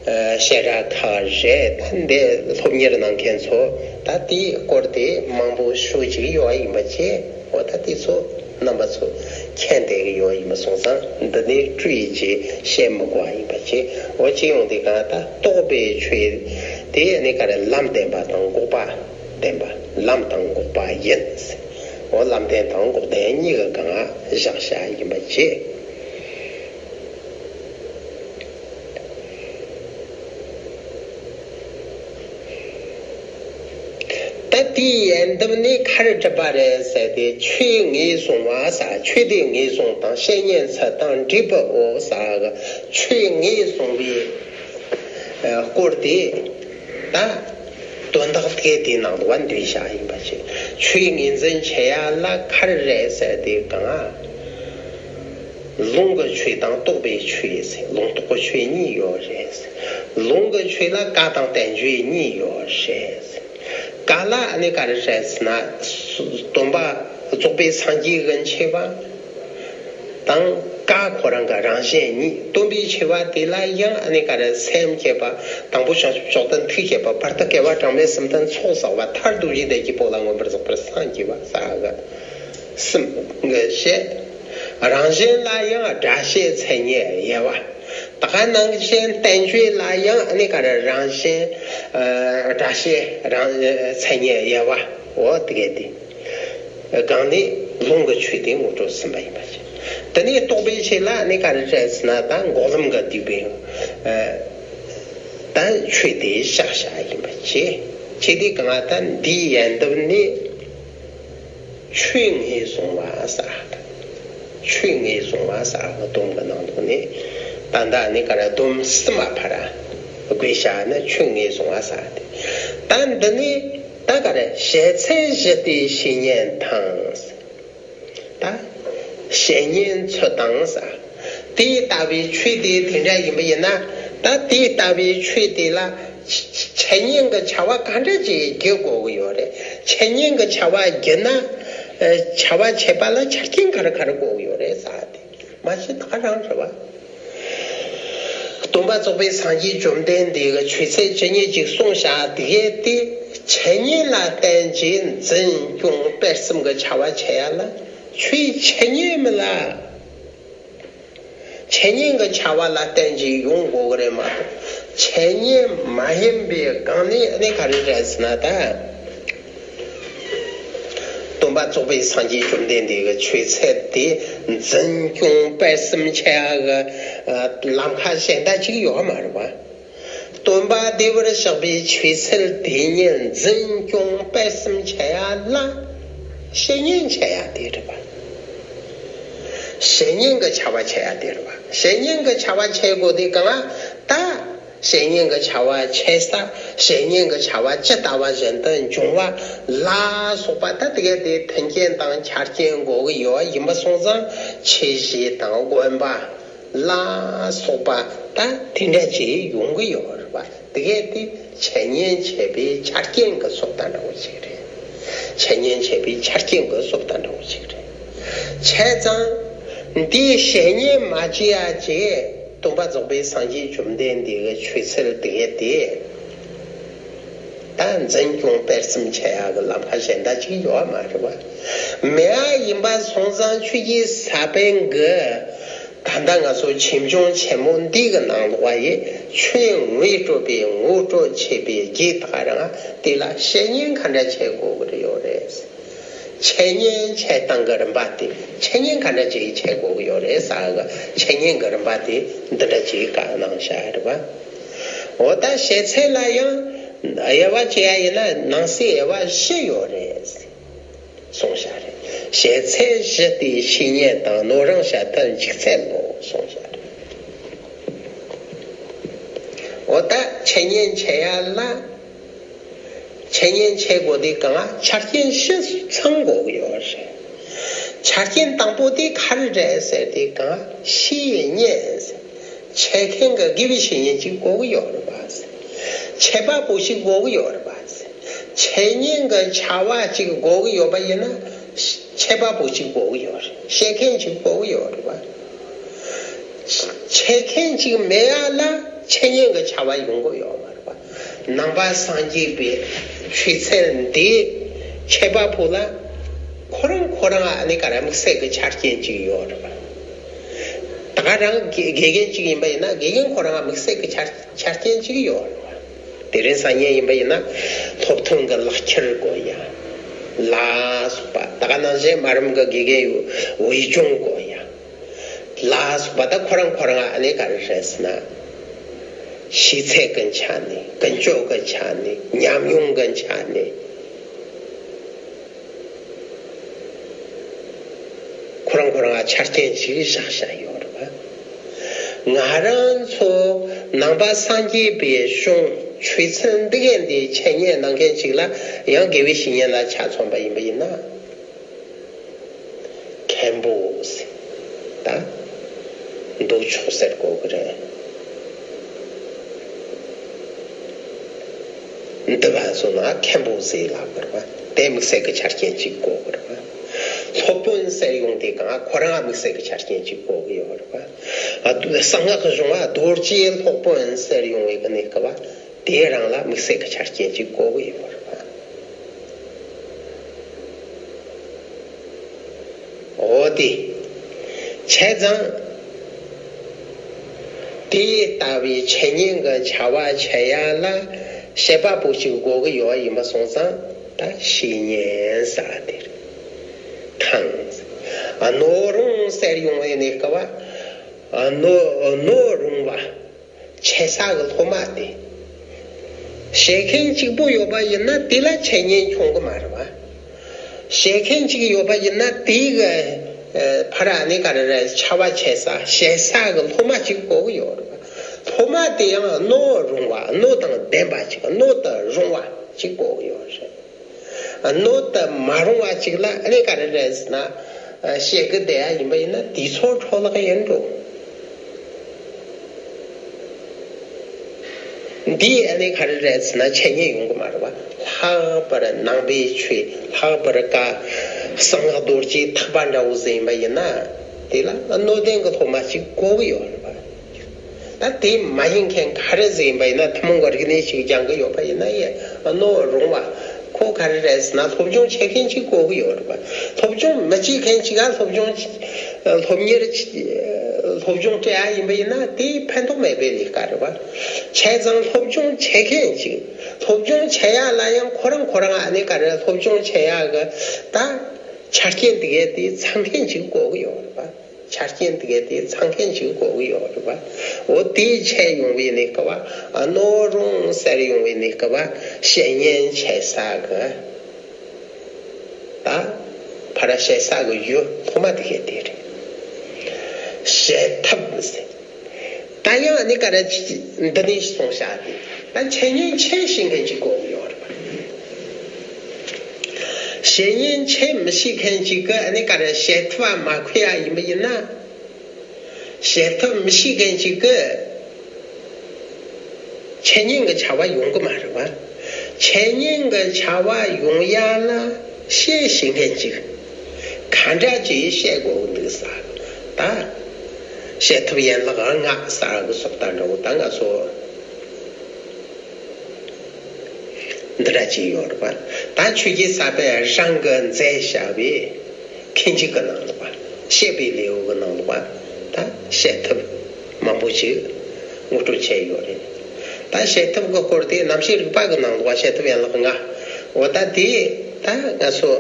ཨ་བཤད་གྲྭ་ཁག་རེད། ད་འདི་སློབ་གཉེར་གནང་མཁན་ཚོ་ད་དེའི་སྐོར་དེ་མང་པོ་ཤོད་ཀྱི་ཡོད་ཡིན་པ་བྱས། འོ་ད་དེ་ཚོ་རྣམ་པ་ཚོ་མཁྱེན་བསྡད་ཀྱི་ཡོད་ཡིན་པ་སོང་ཙང་། འདི་ནས་སྤྲོས་ཀྱི་བཤད་མི་དགོས་པ་ཡིན་པ་བྱས། འོ་ཅི་ཡོང་དུས་གང་ལྟར་རྟོགས་པའི་ཆོས་དེ་ནི་ག་རེ། ལམ་བདེན་པ་དང་འགོག་པ་བདེན་པ། ལམ་དང་འགོག་པ་ཡིན། འོ་ལམ་བདེན་དང་འགོག་བདེན་གཉིས་ཀྱི་སྒང་བཞག་བཞག་ཡིན་པ་བྱས། ད་དེའི་ཡན་འདབ་ནས་ག་རེ་གྲུབ་པ་རེད་ཟེར་ཏེ། ཆོས་ངོས་བཟུང་བ་ཟེར། ཆོས་དེ་ངོས་བཟུང་དང་བཤེས་གཉེན་ཚུལ་དང་འབྲས་བུའོ་ཟེར་གི། ཆོས་ངོས་བཟུང་བའི་སྐོར་དེ་ད་དོན་དག་དེ་དེའི་ནང་དུ་བ་འདུས་བཞག་ཡིན་པ་བྱས། ཆོས་ངོས་འཛིན་བྱེད་ཡ་ལ་ག་རེ་རེད་ཟེར་ཏེ་གང་། ལུང་གི་ཆོས་དང་རྟོགས་པའི་ཆོས་ཟེར། ལུང་རྟོགས་ཀྱི་ཆོས་གཉིས་ཡོད་རེད། ལུང་གི་ཆོས་ལ་ཀ་དང་བསྟན་བཅོས་གཉིས་ཡོད་རེད། ཀ་ལ་ནི་ག་རེ་རེད་ཟེར་ན། སྟོན་པ་རྫོགས་པའི་སངས་རྒྱས་ཀྱི་མཆེད་པ་དང་། ཀ་ཁོ་རང་གི་རང་བཞིན་ཉིད། སྟོན་པའི་མཆེད་པ་དེ་ལ་ཡང་ནི་ག་རེ། སེམས་བསྐྱེད་པ། དང་པོ་བྱང་ཆུབ་མཆོག་ཏུ་ཐུགས་བསྐྱེད་པ། བར་དུ་བསྐལ་པ་གྲངས་མེད་གསུམ་དུ་ཚོགས་བསགས་པ། མཐར་ཐུག་གཞི་དེ་གི་བོད་ལ་མངོན་པར་རྫོགས་པར་སངས་རྒྱས་པ་ཟེར་གི། གསུམ་གྱི་བཤད། རང་བཞིན་ལ་ཡང་སྒྲ་བཤད་མཚན་ཉིད་དབྱེ་བ། ད་ག་ནང་བཞིན་བསྟན་བཅོས་ལ་ཡང་ནི་ག་རེ། རང་བཞིན་ཨ་སྒྲ་བཤད་རང་མཚན་ཉིད་དབྱེ་བ། འོ་དེ་ག་དེ་སྒང་ནས་ལུང་གི་ཆོས་དེ་ངོ་སྤྲོད་ཟིན་པ་ཡིན་པ་བྱས། དེ་ནས་རྟོགས་པའི་ཆོས་ལ་ནི་ག་རེ་རེད་ཟེར་ན། ད་འགོག་ལམ་གྱི་སྡིག་པའི་ཨ་ད་ཆོས་དེ་བཞག་བཞག་ཡིན་པ་བྱས། བྱས་དུས་གང་ལྟར་འདིའི་ཡན་འདབ་ནས། ཆོས་ངོས་བཟུང་བ་ཟེར། ཆོས་ངོས་བཟུང་བ་ཟེར་བ་དོན་གྱི་ནང་དུ་ནི། ད་ལྟ་ནི་ག་རེ་སྡོམ་གསུམ་མ་ཕར་དགོས་བྱ་ནི་ཆོས་ངེས་བཟུང་བ་ཟེར་ཏེ། ད་འདི་ནི་ད་ག་རེ་བྱེད་ཚད་བཞི་སྟེ་བཤེས་གཉེན་དང་། ད་བཤེས་གཉེན་ཚུལ་དང་ཟེར། དེ་ལྟ་བུའི་ཆོས་དེ་དེ་འདྲ་ཡིན་པ་ཡིན་ན། ད་དེ་ལྟ་བུའི་ཆོས་དེ་ལ་འཆད་ཉན་གྱི་བྱ་བ་ག་འདྲ་ཅིག་བགྱི་དགོས་ཀྱི་ཡོད་རེད། འཆད་ཉན་གྱི་བྱ་བ་བགྱིས་ན། ཨ། བྱ་བ་བྱེད་པ་ལ་ཆ་རྐྱེན་ག་རེ་ག་རེ་དགོས་ཀྱི་ཡོད་རེད་ཟེར་ཏེ། མ་གཞི་ད་ག་རང་རེད་བ། སྟོན་པ་རྫོགས་པའི་སངས་རྒྱས་བཅོམ་ལྡན་འདས་ཀྱིས་ཆོས་ཚུལ་ཇི་སྙེད་ཅིག་གསུངས་བཞག་དེ་གས་དེ་འཆད་ཉན་ལ་བརྟེན་བྱས་འཛིན་སྐྱོང་སྤེལ་གསུམ་གྱི་བྱ་བ་བྱེད་ཡ་ལ་ཆོས་འཆད་ཉན་མིན་ལ། འཆད་ཉན་གྱི་བྱ་བ་ལ་བརྟེན་བྱས་ཡོང་དགོས་ཀྱི་རེད་མ་གཏོགས། འཆད་ཉན་མ་ཡིན་པའི་སྒང་ནས་ཨ་ནི་ག་རེ་རེད་ཟེར་ན་ད། སྟོན་པ་རྫོགས་པའི་སངས་རྒྱས་བཅོམ་ལྡན་འདས་ཀྱི་ཆོས་ཚུལ་དེ་འཛིན་སྐྱོང་སྤེལ་གསུམ་བྱེད་ཡ་གི་ལམ་ཁ་གཞན་དག་ཅིག་ཡོད་མ་རེད་བ། སྟོན་པ་བདེ་བར་གཤེགས་པའི་ཆོས་ཚུལ་དེ་ཉིད་འཛིན་སྐྱོང་སྤེལ་གསུམ་བྱེད་ཡ་ལ་བཤེས་གཉེན་བྱེད་ཡ་དེ་རེད་བ། བཤེས་གཉེན་གྱི་བྱ་བ་བྱེད་ཡ་དེ་རེད་བ། བཤེས་གཉེན་གྱི་བྱ་བ་བྱེད་དགོས་དེ་གང་ལ་ད། བཤེས་གཉེན་གྱི་བྱ་བ་བྱེད་ས། བཤེས་གཉེན་གྱི་བྱ་བ་ཇི་ལྟ་བ་བཞིན་དུ་འབྱུང་བ་ལ་སོགས་པ་ད་དེ་ག་དེ་མཐུན་རྐྱེན་དང་ཆ་རྐྱེན་དགོས་ཀྱི་ཡོད་ཡིན་པ་སོང་ཙང་ཆོས་གཞི་དང་དགོན་པ་ལ་སོགས་པ་ད་དེ་འདྲ་ཅིག་ཡོང་གི་ཡོད་རེད་བ། དེ་ག་དེ་འཆད་ཉན་བྱེད་པའི་ཆ་རྐྱེན་གྱི་བཟོ་ལྟ་འདྲ་བོ་ཅིག་རེད། འཆད་ཉན་བྱེད་པའི་ཆ་རྐྱེན་གྱི་བཟོ་ལྟ་འདྲ་བོ་ཅིག་རེད། བྱས་ཙང་འདིའི་བཤེས་གཉེན་མ་བྱེད་ཡ་ཅིག་སྟོན་པ་རྫོགས་པའི་སངས་རྒྱས་བཅོམ་ལྡན་འདས་ཀྱི་ཆོས་ཚུལ་དེ་ག་དེ། ད་འཛིན་སྐྱོང་སྤེལ་གསུམ་བྱེད་ཡག་གི་ལམ་ཁ་གཞན་དག་ཅིག་ཡོད་མ་རེད་བ། མེད་པ་ཡིན་པ་སོང་ཙང་ཆོས་ཀྱི་ས་པཎ་གྱིས་ད་ལྟ་ང་ཚོ་ཆོས་འབྱུང་ཆེན་མོ་འདི་གི་ནང་ལོགས་པ་ཡི་ཆོས་ངོ་སྤྲོད་པའི་ངོ་སྤྲོད་བྱེད་པའི་རྗེས་ད་ག་རང་དེ་ལ་བཤེས་གཉེན་ག་འདྲ་བྱེད་དགོས་ཀྱི་ཡོད་རེད། འཆད་ཉན་བྱེད་སྟངས་ཀྱི་རིམ་པ་དེ་འཆད་ཉན་ག་འདྲ་ཅིག་བྱེད་དགོས་ཀྱི་ཡོད་རེད་ཟེར་གི་འཆད་ཉན་གྱི་རིམ་པ་དེ་འདི་འདྲ་ཅིག་བཀའ་གནང་བཞག་རེད་བ། འོ་ད་བཤད་ཚད་ལ་ཡང་དབྱེ་བ་བྱེད་ཡ་ཡིན་ན་ནང་གསེས་དབྱེ་བ་བཞི་ཡོད་རེད་གསུངས་བཞག་རེད། བཤད་ཚད་བཞི་སྟེ་བཤེས་གཉེན་དང་། ནོར་རིན་བཤད་ཐབས་འཇིག་ཚད་ལོ་གསུངས་བཞག་རེད། འོ་ད་འཆད་ཉན་བྱེད་ཡ་ལ། འཆད་ཉན་བྱེད་དགོས་དེ་གང་ལ་ཆ་རྐྱེན་བཞི་ཚང་དགོས་ཀྱི་ཡོད་རེད། ཆ་རྐྱེན་དང་པོ་དེ་ག་རེ་རེད་ཟེར་དེ་གང་བཤེས་གཉེན་ཟེར། འཆད་མཁན་གྱི་དགེ་བའི་བཤེས་གཉེན་ཅིག་དགོས་ཀྱི་ཡོད་རེད་པ་ཟེར། འཆད་པ་པོ་ཞིག་དགོས་ཀྱི་ཡོད་རེད་པ་ཟེར། འཆད་ཉན་གྱི་བྱ་བ་ཅིག་དགོས་ཀྱི་ཡོད་པ་ཡིན་ན། འཆད་པ་པོ་ཅིག་དགོས་ཀྱི་ཡོད་རེད། བཤད་མཁན་ཅིག་དགོས་ཀྱི་ཡོད་རེད་པ། འཆད་མཁན་ཅིག་མེད་ཡ་ལ་འཆད་ཉན་གྱི་བྱ་བ་ཡོང་གི་ཡོད་མ་རེད་པ། ནང་པ་སངས་རྒྱས་པའི་ཆོས་ཚུལ་འདི་འཆད་པ་པོ་ལ་ཁོ་རང་ཁོ་རང་ཨ་ནི་ག་རེ་དམིགས་བསལ་གྱི་ཆ་རྐྱེན་ཅིག་ཡོད་རེད་པ། ད་ག་རང་དགེ་དགེ་རྒན་ཅིག་ཡིན་པ་ཡིན་ན་དགེ་རྒན་ཁོ་རང་དམིགས་བསལ་གྱི་ཆ་ཆ་རྐྱེན་ཅིག་ཡོད་རེད་པ། དེ་རིང་སང་ཉིན་ཡིན་པ་ཡིན་ན་སློབ་ཐོན་གྱི་ལག་ཁྱེར་དགོས་ཡ་ལ་སོགས་པ། ད་ག་ནང་བཞིན་མ་རུམ་གྱི་དགེ་རྒན་འོས་སྦྱོང་དགོས་ཡ། ལ་སོགས་པ་ད་ཁོ་རང་ཁོ་རང་ཨ་ནི་ག་རེ་རེད་ཟེར་ན། ཤེས་ཚད་ཀྱི་ཆ་ནས། ཀུན་སྤྱོད་ཀྱི་ཆ་ནས། ཉམས་མྱོང་གི་ཆ་ནས། ཁོ་རང་ཁོ་རང་ཆ་རྐྱེན་ཞིག་བཞག་བཞག་ཡོད་རེད་པ། ང་རང་ཚོ་ནང་པ་སངས་རྒྱས་པའི་གཞུང་ཆོས་ཚུལ་འདི་ག་འདི་འཆད་ཉན་གནང་མཁན་ཅིག་ལ་ཡང་དགེ་བའི་བཤེས་གཉེན་ལ་ཆ་མཚོན་པ་ཡིན་པ་ཡིན་ན། མཁན་པོ་ཟེར། ད་འདུག་ཆོག་ཟེར་དགོས་ཀྱི་རེད། འདི་བ་སོང་ན་མཁན་པོ་ཟེར་ལབ་དགོས་རེད་པ། དེ་དམིགས་བསལ་གྱི་ཆ་རྐྱེན་གཅིག་དགོས་ཀྱི་རེད་པ། སློབ་དཔོན་ཟེར་ཡོང་དུས་གང་ཁོ་རང་ལ་དམིགས་བསལ་གྱི་ཆ་རྐྱེན་གཅིག་དགོས་ཀྱི་ཡོད་རེད་པ། ཨ་དུ་གསང་སྔགས་གཞུང་ལ་རྡོ་རྗེ་སློབ་དཔོན་ཟེར་ཡོང་བའི་གི་གནས་སྐབས་དེ་རང་ལ་དམིགས་བསལ་གྱི་ཆ་རྐྱེན་གཅིག་དགོས་ཀྱི་ཡོད་རེད་པ། འོ་དེ། བྱས་ཙང་། དེ་ལྟ་བུའི་འཆད་ཉན་གྱི་བྱ་བ་བྱེད་ཡ་ལ་བཤད་པ་པོ་ཞིག་དགོས་ཀྱི་ཡོད་ཡིན་པ་སོང་ཙང་ད་བཤེས་གཉེན་ཟེར་བ་དེ་རེད། དང་། ཨ་ནོར་རུང་ཟེར་ཡོང་བའི་གནས་སྐབས་ཨ་ནོར་ནོར་རུང་བ། འཆད་ས་གི་སློབ་མ་དེ། བཤད་མཁན་གཅིག་པུ་ཡོད་པ་ཡིན་ན་དེ་ལ་འཆད་ཉན་འཁྱོངས་གི་མ་རེད་བ། བཤད་མཁན་གཅིག་ཡོད་པ་ཡིན་ན་དེ་གི་ ཕར་ཨ་ནི་ག་རེ་རེད། ཆར་པ་ཆད་ས་བཞད་ས་གི་སློབ་མ་ཅིག་དགོས་ཀྱི་ཡོད་རེད་པ། སློབ་མ་དེ་ཡང་རྣོ་རུང་བ། རྣོ་དང་ལྡན་པ་ཅིག་རྣོ་དང་རུང་བ་ཅིག་དགོས་ཀྱི་ཡོད་རེད། རྣོ་དང་མ་རུང་བ་ཅིག་ལ་ཨ་ནི་ག་རེ་རེད་ཟེར་ན། བཤད་གི་བསྡད་ཡ་ཡིན་པ་ཡིན་ན་དེ་ཚོ་འཕྲོ་བརླག་ཡིན་འགྲོ། འདི་ཨ་ནི་ག་རེ་རེད་ཟེར་ན་འཆད་ཉན་ཡོང་གི་མ་རེད་པ། ལྷག་པར་ནང་པའི་ཆོས། ལྷག་པར་ཀ་གསང་སྔགས་རྡོ་རྗེ་ཐེག་པ་འདྲ་བོ་ཟིག་ཡིན་པ་ཡིན་ན། དེ་ལ་རྣོ་ལྡན་གྱི་སློབ་མ་ཞིག་དགོས་ཀྱི་ཡོད་རེད་པ། ད་དེ་མ་ཡིན་མཁན་ག་རེ་ཟིག་ཡིན་པ་ཡིན་ན། ཐུན་མོང་གི་རིག་གནས་ཤིག་སྦྱང་གི་ཡོད་པ་ཡིན་ན་ཡང་རྣོ་རུང་བ། ཁོ་ག་རེ་རེད་ཟེར་ན་སློབ་སྦྱོང་བྱེད་མཁན་ཅིག་དགོས་ཀྱི་ཡོད་རེད་པ། སློབ་སྦྱོང་མི་བྱེད་མཁན་ཅིག་ག་སློབ་སྦྱོང་སློབ་གཉེར་སློབ་སྦྱོང་སྤྲད་ཡ་ཡིན་པ་ཡིན་ན་དེ་ཕན་ཐོགས་མེད་པའི་ལས་ཀ་རེད་པ། བྱས་ཙང་སློབ་སྦྱོང་བྱེད་མཁན་ཅིག་སློབ་སྦྱོང་བྱེད་ཡ་ལ་ཡང་ཁོ་རང་ཁོ་རང་ཨ་ནི་ག་རེ་སློབ་སྦྱོང་བྱེད་ཡ་གི་ད་ཆ་རྐྱེན་དེ་གས་དེ་ཚང་མཁན་ཅིག་དགོས་ཀྱི་ཡོད་རེད་པ། ཆ་རྐྱེན་དེ་གས་དེ་ཚང་མཁན་ཅིག་དགོས་ཀྱི་ཡོད་རེད་པ། འོ་དེ་འཆད་ཡོང་བའི་གནས་སྐབས་ཨ་རྣོ་རུང་ཟེར་ཡོང་བའི་གནས་སྐབས་བཤད་ཉན་བྱེད་ས་གི་ད་ཕར་བཤད་ས་གི་ཡུལ་ཐོག་མ་དེ་གས་དེ་རེད། བཤད་ཐབས་ཟེར། ད་ཡང་ཨ་ནི་ག་རེ་འདི་ནས་གསུངས་བཞག་དེ། ད་འཆད་ཉན་འཆད་ཤེས་མཁན་ཅིག་དགོས་ཀྱི་ཡོད་རེད་པ། འཆད་ཉན་འཆད་མི་ཤེས་མཁན་ཅིག་གིས་ཨ་ནི་ག་རེ་བཤད་ཐབས་མ་ཁོ་ཡ་ཡིན་པ་ཡིན་ན། བཤད་ཐབས་མི་ཤེས་མཁན་ཅིག་གིས་འཆད་ཉན་གྱི་བྱ་བ་ཡོང་གི་མ་རེད་པ། འཆད་ཉན་གྱི་བྱ་བ་ཡོང་ཡ་ལ་བཤད་ཤེས་མཁན་ཅིག་ག་འདྲ་ཅིག་བཤད་དགོས་འདུག་ཟེར། ད་བཤད་ཐབས་ཡན་ལག་ལྔ་ཟེར་གི་སོགས་དང་འདྲ་བོ་ད་ང་ཚོ་འདི་འདྲ་ཅིག་ཡོད་རེད་པ། ད་ཆོས་རྗེ་ས་པཎ་རང་གིས་མཛད་བཞག་པའི་མཁས་འཇུག་གི་ནང་ལོགས་པ། བཤད་པའི་ལེའུ་གི་ནང་ལོགས་པ། ད་བཤད་ཐབས་མང་པོ་ཅིག་ངོ་སྤྲོད་བྱས་ཡོད་རེད། ད་བཤད་ཐབས་ཀྱི་སྐོར་དེ་རྣམ་བཤད་རིག་པ་གི་ནང་ལོགས་པ། བཤད་ཐབས་ཡན་ལག་ལྔ། འོ་ད་དེ་ད་ང་ཚོ་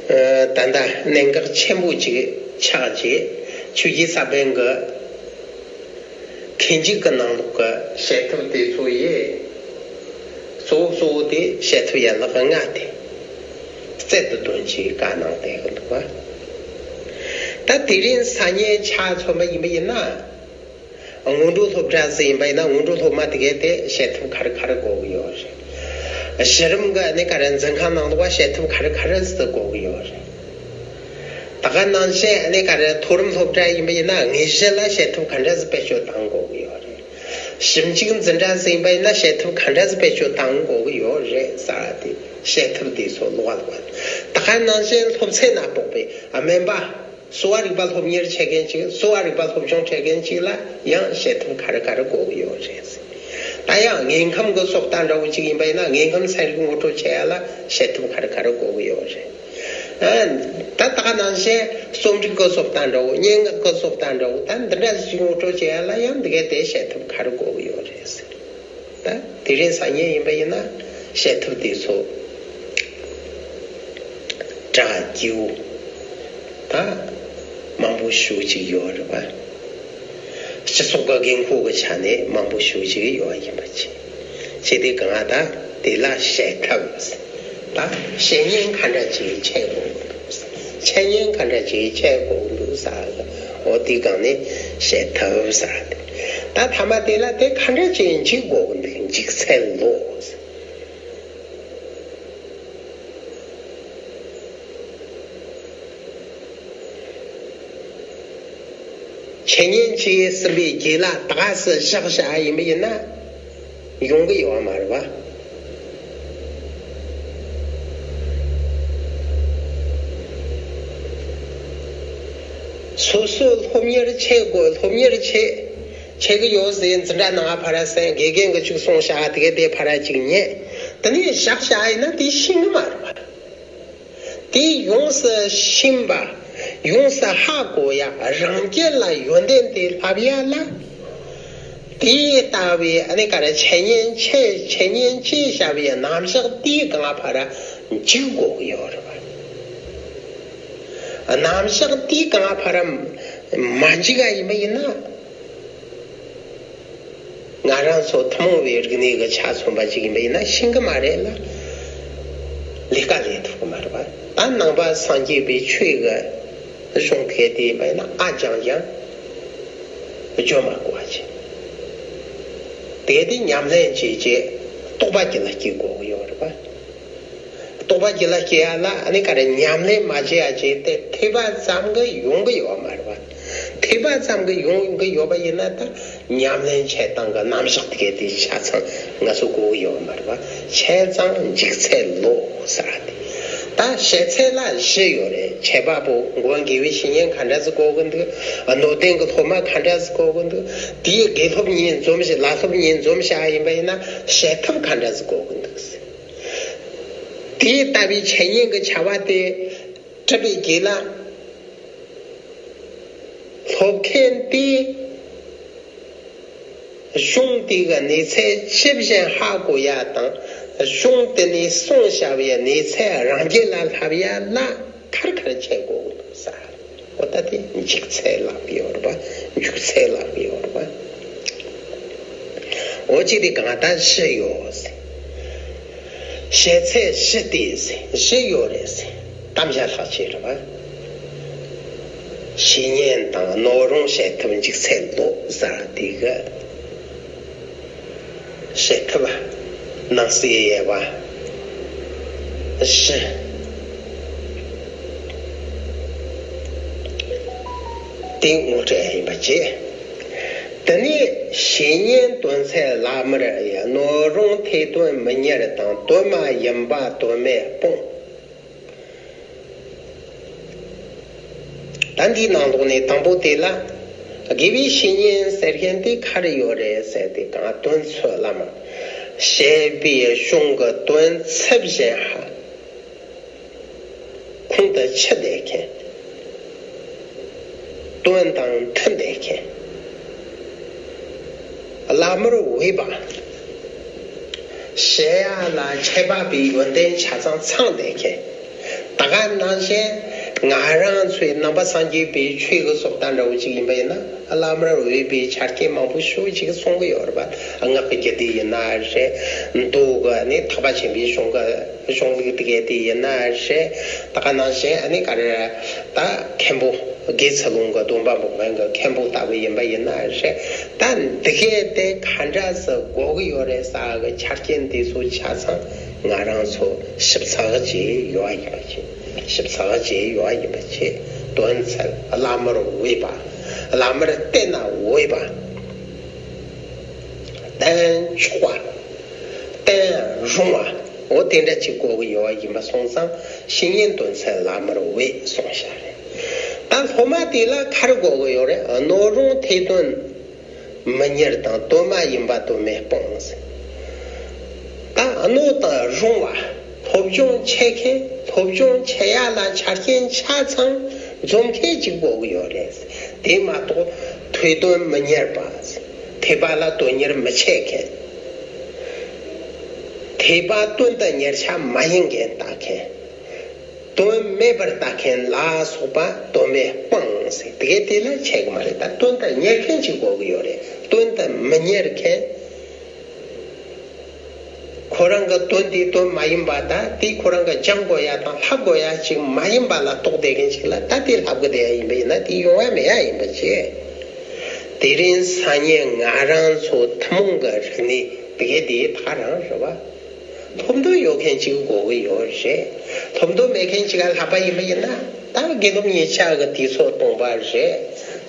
ད་ལྟ་གནད་འགག་ཆེན་པོ་ཅིག་ཆགས་རྗེས། ཆོས་རྗེ་ས་པཎ་གྱི་མཁས་འཇུག་གི་ནང་ལོགས་ཀྱི་བཤད་ཐབས་དེ་ཚོ་ཡི་གཙོ་བོ་གཙོ་བོ་དེ་བཤད་ཐབས་ཡན་ལག་ལྔ་དེ་རྩལ་དུ་འདོན་གྱི་བཀའ་གནང་བསྡད་ཀྱི་འདུག་པ། ད་དེ་རིང་སང་ཉིན་ཆ་མཚོན་པ་ཡིན་པ་ཡིན་ན། སྔོན་འགྲོ་སློབ་གྲྭ་ཟིག་ཡིན་པ་ཡིན་ན། སྔོན་འགྲོ་སློབ་མ་དེ་གས་དེ་བཤད་ཐབས་ག་རེ་ག་རེ་དགོས་ཀྱི་ཡོད་རེད། གཞི་རིམ་གྱི་ཨ་ནི་ག་རེ་འཛིན་ཁང་ནང་ལོགས་པ་བཤད་ཐབས་ག་རེ་ག་རེ་ཟིག་དགོས་ཀྱི་ཡོད་རེད། ད་ག་ནང་བཞིན་ཨ་ནི་ག་རེ་མཐོ་རིམ་སློབ་གྲྭ་ཡིན་པ་ཡིན་ན་དངོས་གཞི་ལ་བཤད་ཐབས་ག་འདྲ་ཟིག་བེད་སྤྱོད་གཏང་དགོས་ཀྱི་ཡོད་རེད། ཞིབ་འཇུག་འཛིན་གྲྭ་ཟིག་ཡིན་པ་ཡིན་ན་བཤད་ཐབས་ག་འདྲ་ཟིག་བེད་སྤྱོད་གཏང་དགོས་ཀྱི་ཡོད་རེད་ཟེར་བ་དེ། བཤད་ཐབས་དེ་ཚོ་ལོགས་ཀ་ལོགས་ཀ་ད་ག་ནང་བཞིན་སློབ་ཚན་ན་གཏོགས་པའི་སྨན་པ། གསོ་བ་རིག་པ་སློབ་གཉེར་བྱེད་མཁན་ཅིག་གསོ་བ་རིག་པ་སློབ་སྦྱོང་བྱེད་མཁན་ཅིག་ལ་ཡང་བཤད་ཐབས་ག་རེ་ག་རེ་དགོས་ཀྱི་ཡོད་རེད། ད་ཡང་དངོས་ཁམས་ཀྱི་སོགས་དང་འདྲ་བོ་ཅིག་ཡིན་པ་ཡིན་ན་དངོས་ཁམས་ཚན་རིག་ངོ་སྤྲོད་བྱེད་ཡ་ལ་བཤད་ཐབས་ག་རེ་ག་རེ་དགོས་ཀྱི་ཡོད་རེད། ཨ། ད་ད་ག་ནང་བཞིན་རྩོམ་རིག་གི་སོགས་དང་འདྲ་བོ། སྙན་ངག་གི་སོགས་དང་འདྲ་བོ། ད་འདི་འདྲ་ཞིག་ངོ་སྤྲོད་བྱེད་ཡ་ལ་ཡང་འདི་གས་དེ་བཤད་ཐབས་ག་རེ་དགོས་ཀྱི་ཡོད་རེད་ཟེར། ད་དེ་རིང་སང་ཉིན་ཡིན་པ་ཡིན་ན་བཤད་ཐབས་དེ་ཚོ་གྲ་རྒྱས་པོ་ད་མང་པོ་ཞེ་ཅིག་ཡོད་རེད་པ། སྤྱི་ཚོགས་ཀྱི་དགོས་མཁོ་གི་ཆ་ནས་མང་པོ་ཞེ་ཅིག་ཡོད་ཡིན་པ་བྱས། བྱས་ཏེ་གང་ལྟར་དེ་ལ་བཤད་ཐབས། ད་བཤད་ཉན་ག་འདྲ་ཅིག་འཆད་དགོས་འདུག་འཆད་ཉན་ག་འདྲ་ཅིག་འཆད་དགོས་འདུག་ཟེར་གི། འོ་དེའི་སྒང་ནས་བཤད་ཐབས་ཟེར་ཏེ། ད་ཐ་མ་དེ་ལ་དེ་ག་འདྲ་ཅིག་འཇུག་དགོས་འདུག་འཇུག་ཚད་ལོ། འཆད་ཉན་གྱིས་ཟིན་པའི་རྗེས་ལ་ད་ག་སེ་བཞག་བཞག་ཡིན་པ་ཡིན་ན་ཡོང་གི་ཡོད་མ་རེད་པ། སོ་སོ་སློབ་གཉེར་བྱེད་དགོས། སློབ་གཉེར་བྱེད་བྱེད་ཀྱི་ཡོད་ཟེར་འཛིན་གྲྭ་ནང་ཕར་གསན། དགེ་རྒན་གྱིས་ཅིག་གསུངས་བཞག་དེ་གས་དེ་ཕར་ཅིག་ཉན། དེ་ནས་བཞག་བཞག་ཡིན་ན་དེ་ཤེས་གི་མ་རེད་པ། དེ་ཡོངས་སུ་ཤེས་པ། ཡོངས་སུ་ཧ་གོ་ཡ། རང་རྒྱུད་ལ་ཡོན་ཏན་དེ་ལྷབ་ཡ་ལ། དེ་ལྟ་བུའི་ཨ་ནི་ག་རེ་འཆད་ཉན་འཆད་འཆད་ཉན་བྱས་བཞག་པའི་རྣམ་གཞག་དེའི་སྒང་ཕར་འཇུག་དགོས་ཀྱི་ཡོད་རེད་པ། རྣམ་གཞག་དེའི་སྒང་ཕར་མ་འཇུག་ག་ཡིན་པ་ཡིན་ན། ང་རང་ཚོ་ཐུན་མོང་བའི་རིག་གནས་ཀྱི་ཆ་མཚོན་པ་ཅིག་ཡིན་པ་ཡིན་ན་ཤེས་གི་མ་རེད་ལ། ལས་ཀ་ལས་ཐུབ་ཀྱི་མ་རེད་པ། ད་ནང་པ་སངས་རྒྱས་པའི་ཆོས་ཀྱི་གཞུང་གལ་ཏེ་ཡིན་པ་ཡིན་ན། ཨ་རྐྱང་རྐྱང་བརྗོད་མ་དགོས་པ་བྱས། དེ་དེ་ཉམས་ལེན་བྱས་རྗེས་རྟོགས་པ་རྒྱུད་ལ་སྐྱེ་དགོས་ཀྱི་ཡོད་རེད་པ། རྟོགས་པ་རྒྱུད་ལ་སྐྱེ་ཡ་ལ་ཨ་ནི་ག་རེ། ཉམས་ལེན་མ་བྱས་ཡ་བྱས་ཏེ་ཐོས་པ་ཙམ་གྱིས་ཡོང་གི་ཡོད་མ་རེད་པ། ཐོས་པ་ཙམ་གྱིས་ཡོང་གི་ཡོད་པ་ཡིན་ན། ད་ཉམས་ལེན་བྱེད་སྟངས་ཀྱི་རྣམ་གཞག་དེ་གའི་དེ་ཆ་ཚང་ང་ཚོ་གོ་གི་ཡོད་མ་རེད་པ། བྱས་ཙང་འཇིག་ཚད་ལོག་ཟེར་བ་དེ། ད་བྱེད་ཚད་ལ་བཞི་ཡོད་རེད། བྱེད་པ་པོ་མགོན་དགེ་བའི་བཤེས་གཉེན་ག་འདྲ་ཟིག་གོ་གི་འདུག། སྣོད་ལྡན་གྱི་སློབ་མ་ག་འདྲ་ཟིག་གོ་གི་འདུག། དེའི་དགེ་སློབ་གཉིས་འཛོམས་ཤིག། བླ་སློབ་གཉིས་འཛོམས་བྱ་ཡིན་པ་ཡིན་ན། བྱེད་ཐབས་ག་འདྲ་ཟིག་གོ་གི་འདུག་ཟེར། དེ་ལྟ་བུའི་འཆད་ཉན་གྱི་བྱ་བ་དེ་གྲུབ་པའི་རྗེས་ལ། སློབ་མཁན་དེས་གཞུང་དེ་གི་གནས་ཚད་ཇི་བཞིན་ཧ་གོ་ཡ་དང་། གཞུང་དེ་ནས་གསུངས་བཞག་པའི་གནས་ཚད་རང་རྒྱུད་ལ་ལྷབ་ཡ་ལ་ཁར་ཁར་བྱེད་དགོས་ཀྱི་འདུག་ཟེར། འོ་ད་དེ་འཇིག་ཚད་ལབ་ཡོད་རེད་པ། འཇུག་ཚད་ལབ་ཡོད་རེད་པ། འོ་གཅིག་དེ་གང་ལྟར་བཞི་ཡོད་ཟེར། བྱེད་ཚད་བཞི་སྟེ་ཟེར། བཞི་ཡོད་རེད་ཟེར། གཏམ་བྱ་ལྷག་བཅས་རེད་པ། བཤེས་གཉེན་དང་སྣོད་རུང་བྱེད་ཐབས་འཇིག་ཚད་ལོག་ཟེར་དེ་གི། བྱེད་ཐབས་ནང་གསེས་ཡོད་པ་བཞི། དེ་ངོ་སྤྲོད་ཡིན་པ་བྱས། དེ་ནས་བཤེས་གཉེན་དོན་ཚན་བླ་མར་ཡི། སྣོད་རུང་ཐོས་དོན་མི་གཉེར་དང་། དོན་མ་ཡིན་པ་དོན་མེད་སྤོང་། ད་འདིའི་ནང་ལོགས་ནས་དང་པོ་དེ་ལ། དགེ་བའི་བཤེས་གཉེན་ཟེར་མཁན་དེ་ག་རེ་ཡོད་རེད་ཟེར་དེ་གང་། དོན་ཚུལ་བླ་མ། བཤད་པའི་གཞུང་གི་དོན་ཚུལ་བཞིན་ཧ། ཁོང་དུ་ཆུད་བསྡད་མཁན། དོན་དང་མཐུན་བསྡད་མཁན། བླ་མར་འོས་པ། བཤད་ཡ་ལ་འཆད་པ་པོའི་ཡོན་ཏན་ཆ་ཚང་ཚང་བསྡད་མཁན། ད་ག་ནང་བཞིན་ང་རང་ཚོའི་ནང་པ་སངས་རྒྱས་པའི་ཆོས་ཀྱི་སྲོག་དང་འདྲ་བོ་ཅིག་ཡིན་པ་ཡིན་ན། བླ་མར་འོས་པའི་ཆ་རྐྱེན་མང་པོ་ཞེ་པོ་ཅིག་གསུང་གི་ཡོད་རེད་པ། སྔགས་ཀྱི་རྒྱུད་སྡེ་ཡིན་ན་རེད། མདོ་གི་ནི་ཐེག་པ་ཆེན་པོའི་གཞུང་གི་གཞུང་ལུགས་དེ་གའི་དེ་ཡིན་ན་རེད། ད་ག་ནང་བཞིན་ཨ་ནི་ག་རེ། ད་མཁན་པོ་དགེ་ཚུལ་སློང་གི་སྡོམ་པ་འབོགས་མཁན་གྱི་མཁན་པོ་ལྟ་བུ་ཡིན་པ་ཡིན་ན་རེད། ད་འདི་གའི་དེ་ག་འདྲ་ཟིག་དགོས་ཀྱི་ཡོད་རེད་ཟེར་གི་ཆ་རྐྱེན་དེ་ཚོ་ཆ་ཚང་ང་རང་ཚོ་ཞིབ་ཚགས་བྱས་ཡོད་ཡིན་པ་བྱས། ཞིབ་ཚགས་བྱས་ཡོད་ཡིན་པ་བྱས། དོན་ཚན་བླ་མར་འོས་པ། བླ་མར་བསྟེན་ན་འོས་པ། བསྟེན་ཆོག་པ། བསྟེན་རུང་བ། འོ་དེ་འདྲ་ཅིག་དགོས་ཀྱི་ཡོད་ཡིན་པ་སོང་ཙང་། བཤེས་གཉེན་དོན་ཚན་བླ་མར་འོས་གསུངས་བཞག་རེད། ད་སློབ་མ་དེ་ལ་ག་རེ་དགོས་ཀྱི་ཡོད་རེད། སྣོད་རུང་ཐོས་དོན་མི་གཉེར་དང་། དོན་མ་ཡིན་པ་དོན་མེད་སྤོང་ཟེར། ད་སྣོད་དང་རུང་བ། སློབ་སྦྱོང་བྱེད་མཁན། སློབ་སྦྱོང་བྱེད་ཡ་ལ་ཆ་རྐྱེན་ཆ་ཚང་འཛོམས་མཁན་ཅིག་དགོས་ཀྱི་ཡོད་རེད། དེ་མ་གཏོགས་ཐོས་དོན་མི་གཉེར་བ། ཐོས་པ་ལ་དོན་གཉེར་མི་བྱེད་མཁན། ཐོས་པ་དོན་དུ་གཉེར་བྱ་མ་ཡིན་མཁན་ལྟ་མཁན། དོན་མེད་པར་ལྟ་མཁན་ལ་སོགས་པ་དོན་མེད་སྤངས་ཟེར། དེ་གའི་དེ་ལ་བྱེད་ཀྱི་མ་རེད། ད་དོན་དུ་གཉེར་མཁན་ཅིག་དགོས་ཀྱི་ཡོད་རེད། དོན་དུ་མི་གཉེར་མཁན། ཁོ་རང་གི་དོན་དེ་དོན་མ་ཡིན་པ། ད་དེ་ཁོ་རང་གི་སྦྱང་དགོས་ཡ་དང་ལྷབ་དགོས་ཡ་ཅིག་མ་ཡིན་པ་ལ་རྟོགས་བསྡད་མཁན་ཞིག་ལ། ད་དེ་ལྷབ་གི་བསྡད་ཡ་ཡིན་པ་ཡིན་ན་དེ་ཡོང་ཡ་མེད་ཡ་ཡིན་པ་བྱས། དེ་རིང་སང་ཉིན་ང་རང་ཚོ་ཐུན་མོང་གི་རིག་གནས་དེ་གའི་དེ་ད་ག་རང་རེད་བ། སློབ་འདོད་ཡོད་མཁན་ཅིག་དགོས་ཀྱི་ཡོད་རེད། སློབ་འདོད་མེད་མཁན་ཅིག་ལ་ལྷབ་པ་ཡིན་པ་ཡིན་ན། ད་དགེ་སློབ་གཉིས་ཆ་གི་དུས་ཚོད་སྟོང་པ་རེད།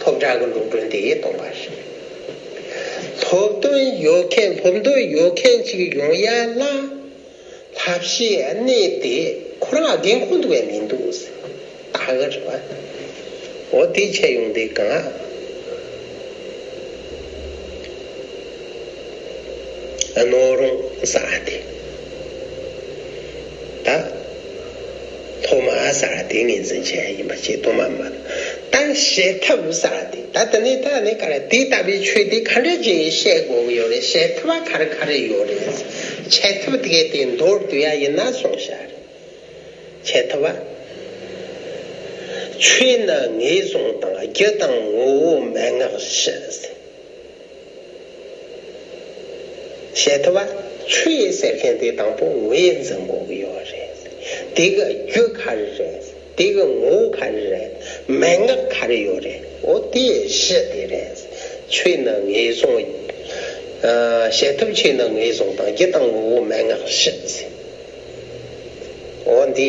སློབ་གྲྭ་གི་འགྲོ་གྲོན་དེ་སྟོང་པ་རེད། སློབ་སྟོན་ཡོད་མཁན། སློབ་འདོད་ཡོད་མཁན་ཅིག་ཡོང་ཡ་ལ་བསླབ་བྱའི་གནས་དེ་ཁོ་རང་འགན་ཁུར་འདུག་གས་མི་འདུག་ཟེར། ད་ག་རེད་བ། འོ་དེ་བྱས་ཡོང་དུས་གང་། སྣོད་རུང་ཟེར་དེ། ད་སློབ་མ་ཟེར་དེ་ངོས་འཛིན་བྱས་ཡིན་པ་བྱས། སློབ་མ་མ། ད་བྱེད་ཐབས་ཟེར་དེ། ད་དེ་ནས་ད་ནི་ག་རེ། དེ་ལྟ་བུའི་ཆོས་དེ་ག་འདྲ་ཅིག་བཤད་དགོས་ཀྱི་ཡོད་རེད། བྱེད་ཐབས་ག་རེ་ག་རེ་ཡོད་རེད། བྱེད་ཐབས་དེ་གའི་དེ་མདོར་བསྡུ་ཡ་ཡིན་ན་གསུངས་བཞག་རེད། བྱེད་ཐབས། ཆོས་ནི་ངེས་བཟུང་དང་། རྒྱུ་དང་ངོ་བོ་མན་ངག་བཞི་ཟེར། བྱེད་ཐབས། ཆོས་ཟེར་མཁན་དེ་དང་པོ་ངོས་འཛིན་དགོས་ཀྱི་ཡོད་རེད། དེ་གི་རྒྱུ་ག་རེ་རེད། དེ་གི་ངོ་བོ་ག་རེ་རེད། མན་ངག་ག་རེ་ཡོད་རེད། འོ་དེ་གཞི་དེ་རེད། ཆོས་ནི་ངེས་བཟུང་། ཨ། བྱེད་ཐབས་ཆོས་ནི་ངེས་བཟུང་དང་། རྒྱུ་དང་ངོ་བོ་མན་ངག་བཞི་ཟེར། འོ་འདི་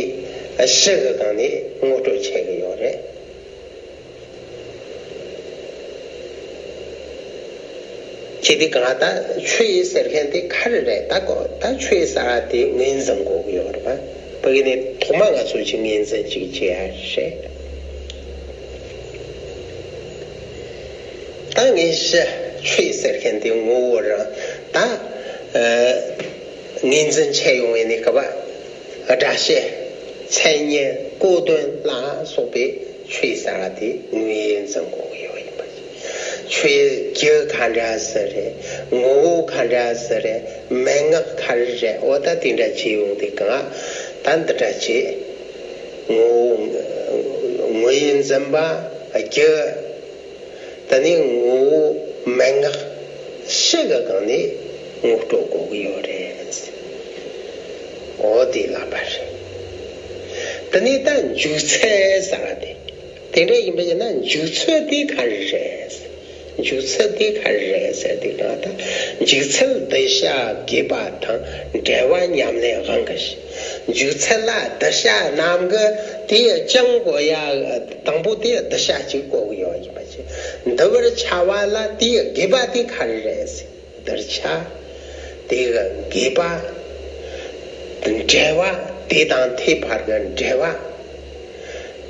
བཞི་གི་སྒང་ནས་ངོ་སྤྲོད་བྱེད་གི་ཡོད་རེད། ཁྱེད་དེ་གང་ལྟར་ཆོས་ཟེར་མཁན་དེ་ག་རེ་རེད། ད་གོ་ད་ཆོས་ཟེར་བ་དེ་ངོས་འཛིན་དགོས་ཀྱི་ཡོད་རེད་པ། བོད་སྐད་ནས་ཐོག་མ་ང་ཚོ་ཅིག་ངོས་འཛིན་ཅིག་བྱེད་ཡ་རེད། ད་ངེས་ཤེས་ཆོས་ཟེར་མཁན་དེ་ངོ་བོ་རང་ད་ཨ་ངོས་འཛིན་བྱེད་ཡོང་བའི་གནས་སྐབས། སྒྲ་བཤད། མཚན་ཉིད། གོ་དོན་ལ་སོགས་པའི་ཆོས་ཟེར་བ་དེ་ངོས་འཛིན་དགོས་ཀྱི་ཡོད་ཡིན་པ། ཆོས་རྒྱུ་ག་འདྲ་ཟེར་རེད། ངོ་བོ་ག་འདྲ་ཟེར་རེད། མན་ངག་ག་རེ་རེད། འོ་ད་དེ་འདྲ་བྱས་ཡོང་དུས་གང་ད་འདི་འདྲ་བྱས། ངོ་བོ་ངོས་འཛིན་པ། རྒྱུ། དེ་ནས་ངོ་བོ་མན་ངག་བཞི་གི་སྒང་ནས་ངོ་སྤྲོད་དགོས་ཀྱི་ཡོད་རེད། འོ་དེ་ལབ་པ་རེད། དེ་ནས་ད་འཇུག་ཚུལ་ཟེར་བ་དེ། དེ་འདྲ་ཡིན་པ་ཡིན་ན་འཇུག་ཚུལ་དེ་ག་རེ་རེད། འཇུག་ཚུལ་དེ་ག་རེ་རེད་ཟེར་དུས་གང་ལྟར། འཇུག་ཚུལ་གདུལ་བྱ་དགོས་པ་དང་འབྲེལ་བ་ཉམས་ལེན་དབང་གིས། འཇུག་ཚུལ་ལ་གདུལ་བྱ་རྣམས་ཀྱིས་དེ་སྦྱང་དགོས་ཡ། དང་པོ་དེ་གདུལ་བྱ་གཅིག་དགོས་ཀྱི་ཡོད་ཡིན་པ་བྱས། འདུལ་བར་བྱ་བ་ལ་དེའི་དགོས་པ་དེ་ག་རེ་རེད་ཟེར། གདུལ་བྱ་དེ་གི་དགོས་པ། འབྲེལ་བ། དེ་དང་དེའི་བར་གྱི་འབྲེལ་བ།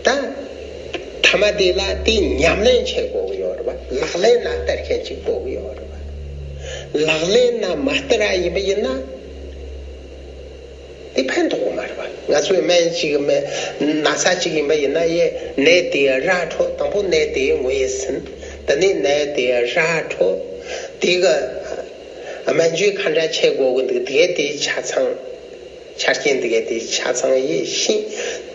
ད་ཐ་མ་དེ་ལ་དེ་ཉམས་ལེན་བྱེད་དགོས་ཀྱི་ཡོད་རེད་པ། ལག་ལེན་ན་བསྟར་མཁན་ཅིག་དགོས་ཀྱི་ཡོད་རེད་པ། ལག་ལེན་ན་མ་བསྟར་བ་ཡིན་པ་ཡིན་ན། དེ་ཕན་ཐོགས་མ་རེད་པ། ང་ཚོའི་སྨན་གཅིག་སྨན་ན་ཚ་གཅིག་ཡིན་པ་ཡིན་ན། ཡེ་ནད་དེ་ར་འཕྲོད། དང་པོ་ནད་དེ་ངོས་ཟིན། དེ་ནས་ནད་དེ་ར་འཕྲོད། དེ་གི་སྨན་བཅོས་ག་འདྲ་བྱེད་དགོས་ཀྱི་འདུག་དེ་གའི་དེའི་ཆ་ཚང་། ཆ་རྐྱེན་དེ་གའི་དེའི་ཆ་ཚང་ཡེ་ཤེས།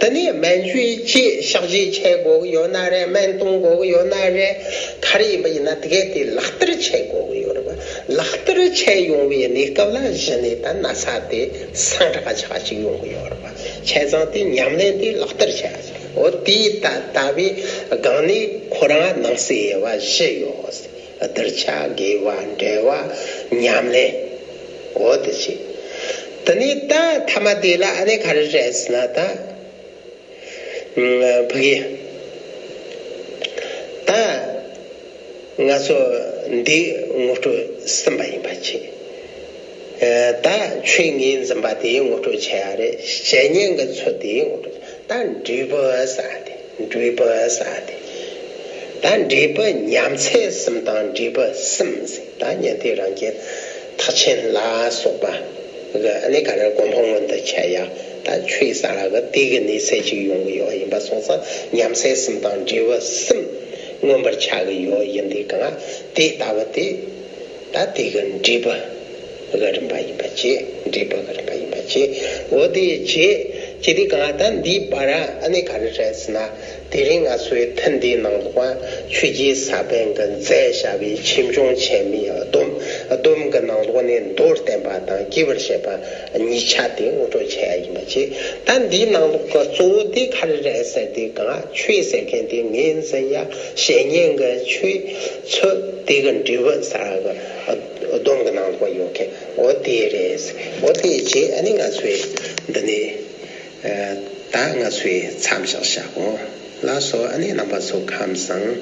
དེ་ནས་སྨན་བཅོས་ཀྱི་གཤག་བཅོས་བྱེད་དགོས་ཀྱི་ཡོད་ན་རེད། སྨན་གཏོང་དགོས་ཀྱི་ཡོད་ན་རེད། ག་རེ་ཡིན་པ་ཡིན་ན་དེ་གའི་དེ་ལག་བསྟར་བྱེད་དགོས་ཀྱི་ཡོད་རེད་པ། ལག་བསྟར་བྱས་ཡོང་བའི་གནས་སྐབས་ལ་གཞི་ནས་ད་ན་ཚ་དེ་སངས་དྲག་ཆག་ཅིག་ཡོང་གི་ཡོད་རེད་པ། བྱས་ཙང་དེ་ཉམས་ལེན་དེ་ལག་བསྟར་བྱས། འོ་དེའི་ད་ལྟ་བའི་སྒང་ནས་ཁོ་རང་ནང་གསེས་དབྱེ་བ་བཞི་ཡོད། གདུལ་བྱ། དགོས་པ། འབྲེལ་བ། ཉམས་ལེན། འོ་དེ་བྱས། དེ་ནས་ད་ཐ་མ་དེ་ལ་ཨ་ནི་ག་རེ་རེད་ཟེར་ན་ད། ཕ་གི། ད་ང་ཚོ་འདི་ངོ་སྤྲོད་ཟིན་པ་ཡིན་པ་བྱས། ད་ཆོས་ངོས་འཛིན་པ་དེ་ངོ་སྤྲོད་བྱེད་ཡ་རེད། བཤེས་གཉེན་གྱི་ཚུལ་དེ་ངོ་སྤྲོད། ད་འབྲས་བུ་ཟེར་དེ། འབྲས་བུ་ཟེར་དེ། ད་འབྲས་བུ་ཉམས་ཚད་གསུམ་དང་འབྲས་བུ་གསུམ་ཟེར། ད་ཉན་ཐོས་རང་གི་ཐེག་ཆེན་ལ་སོགས་པ་གི་ཨ་ནི་ག་རེ་གོ་འཕང་མངོན་དུ་བྱེད་ཡ། ད་ཆོས་ཟེར་བ་གི་དེ་གི་གནས་ཚད་ཅིག་ཡོང་གི་ཡོད་ཡིན་པ་སོང་ཙང་། ཉམས་ཚད་གསུམ་དང་འབྲས་བུ་གསུམ་མངོན་པར་བྱ་གི་ཡོད་ཡིན་དུས་གང་། དེ་ལྟ་བུ་དེ་ད་དེ་གི་འབྲས་བུ་གི་རིམ་པ་ཡིན་པ་བྱས། འབྲས་བུ་གི་རིམ་པ་ཡིན་པ་བྱས། འོ་དེ་བྱས། བྱས་དུས་གང་ད་འདིའི་བར་ཨ་ནི་ག་རེ་རེད་ཟེར་ན། དེ་རིང་ང་ཚོའི་ཐུན་འདིའི་ནང་ལོགས་ཆོས་རྗེ་ས་པཎ་གྱིས་མཛད་བྱ་བའི་ཆོས་འབྱུང་ཆེན་མོའི་སྡོམ། སྡོམ་གྱི་ནང་ལོགས་ནས་མདོར་བསྟན་པ་དང་རྒྱས་པར་བཤད་པ་གཉིས་ཆ་དེ་ངོ་སྤྲོད་བྱེད་ཡ་ཡིན་པ་བྱས། ད་འདིའི་ནང་ལོགས་ཀྱི་གཙོ་བོ་དེ་ག་རེ་རེད་ཟེར་དུས་གང་། ཆོས་ཟེར་མཁན་དེ་ངོས་འཛིན་ཡ། བཤེས་གཉེན་གྱི་ཆོས་ཚུལ་དེ་གི་འབྲས་བུ་ཟེར་བ་གི་སྡོམ་གྱི་ནང་ལོགས་ཡོད་མཁན། འོ་དེ་རེད། འོ་དེ་བྱས་ཨ་ནི་ང་ཚོས་འདི་ནས། ད་ང་ཚོས་མཚམས་བཞག་བཞག་གོ། ལགས་སོ། ཨ་ནི་རྣམ་པ་ཚོ་ཁམས་བཟང་།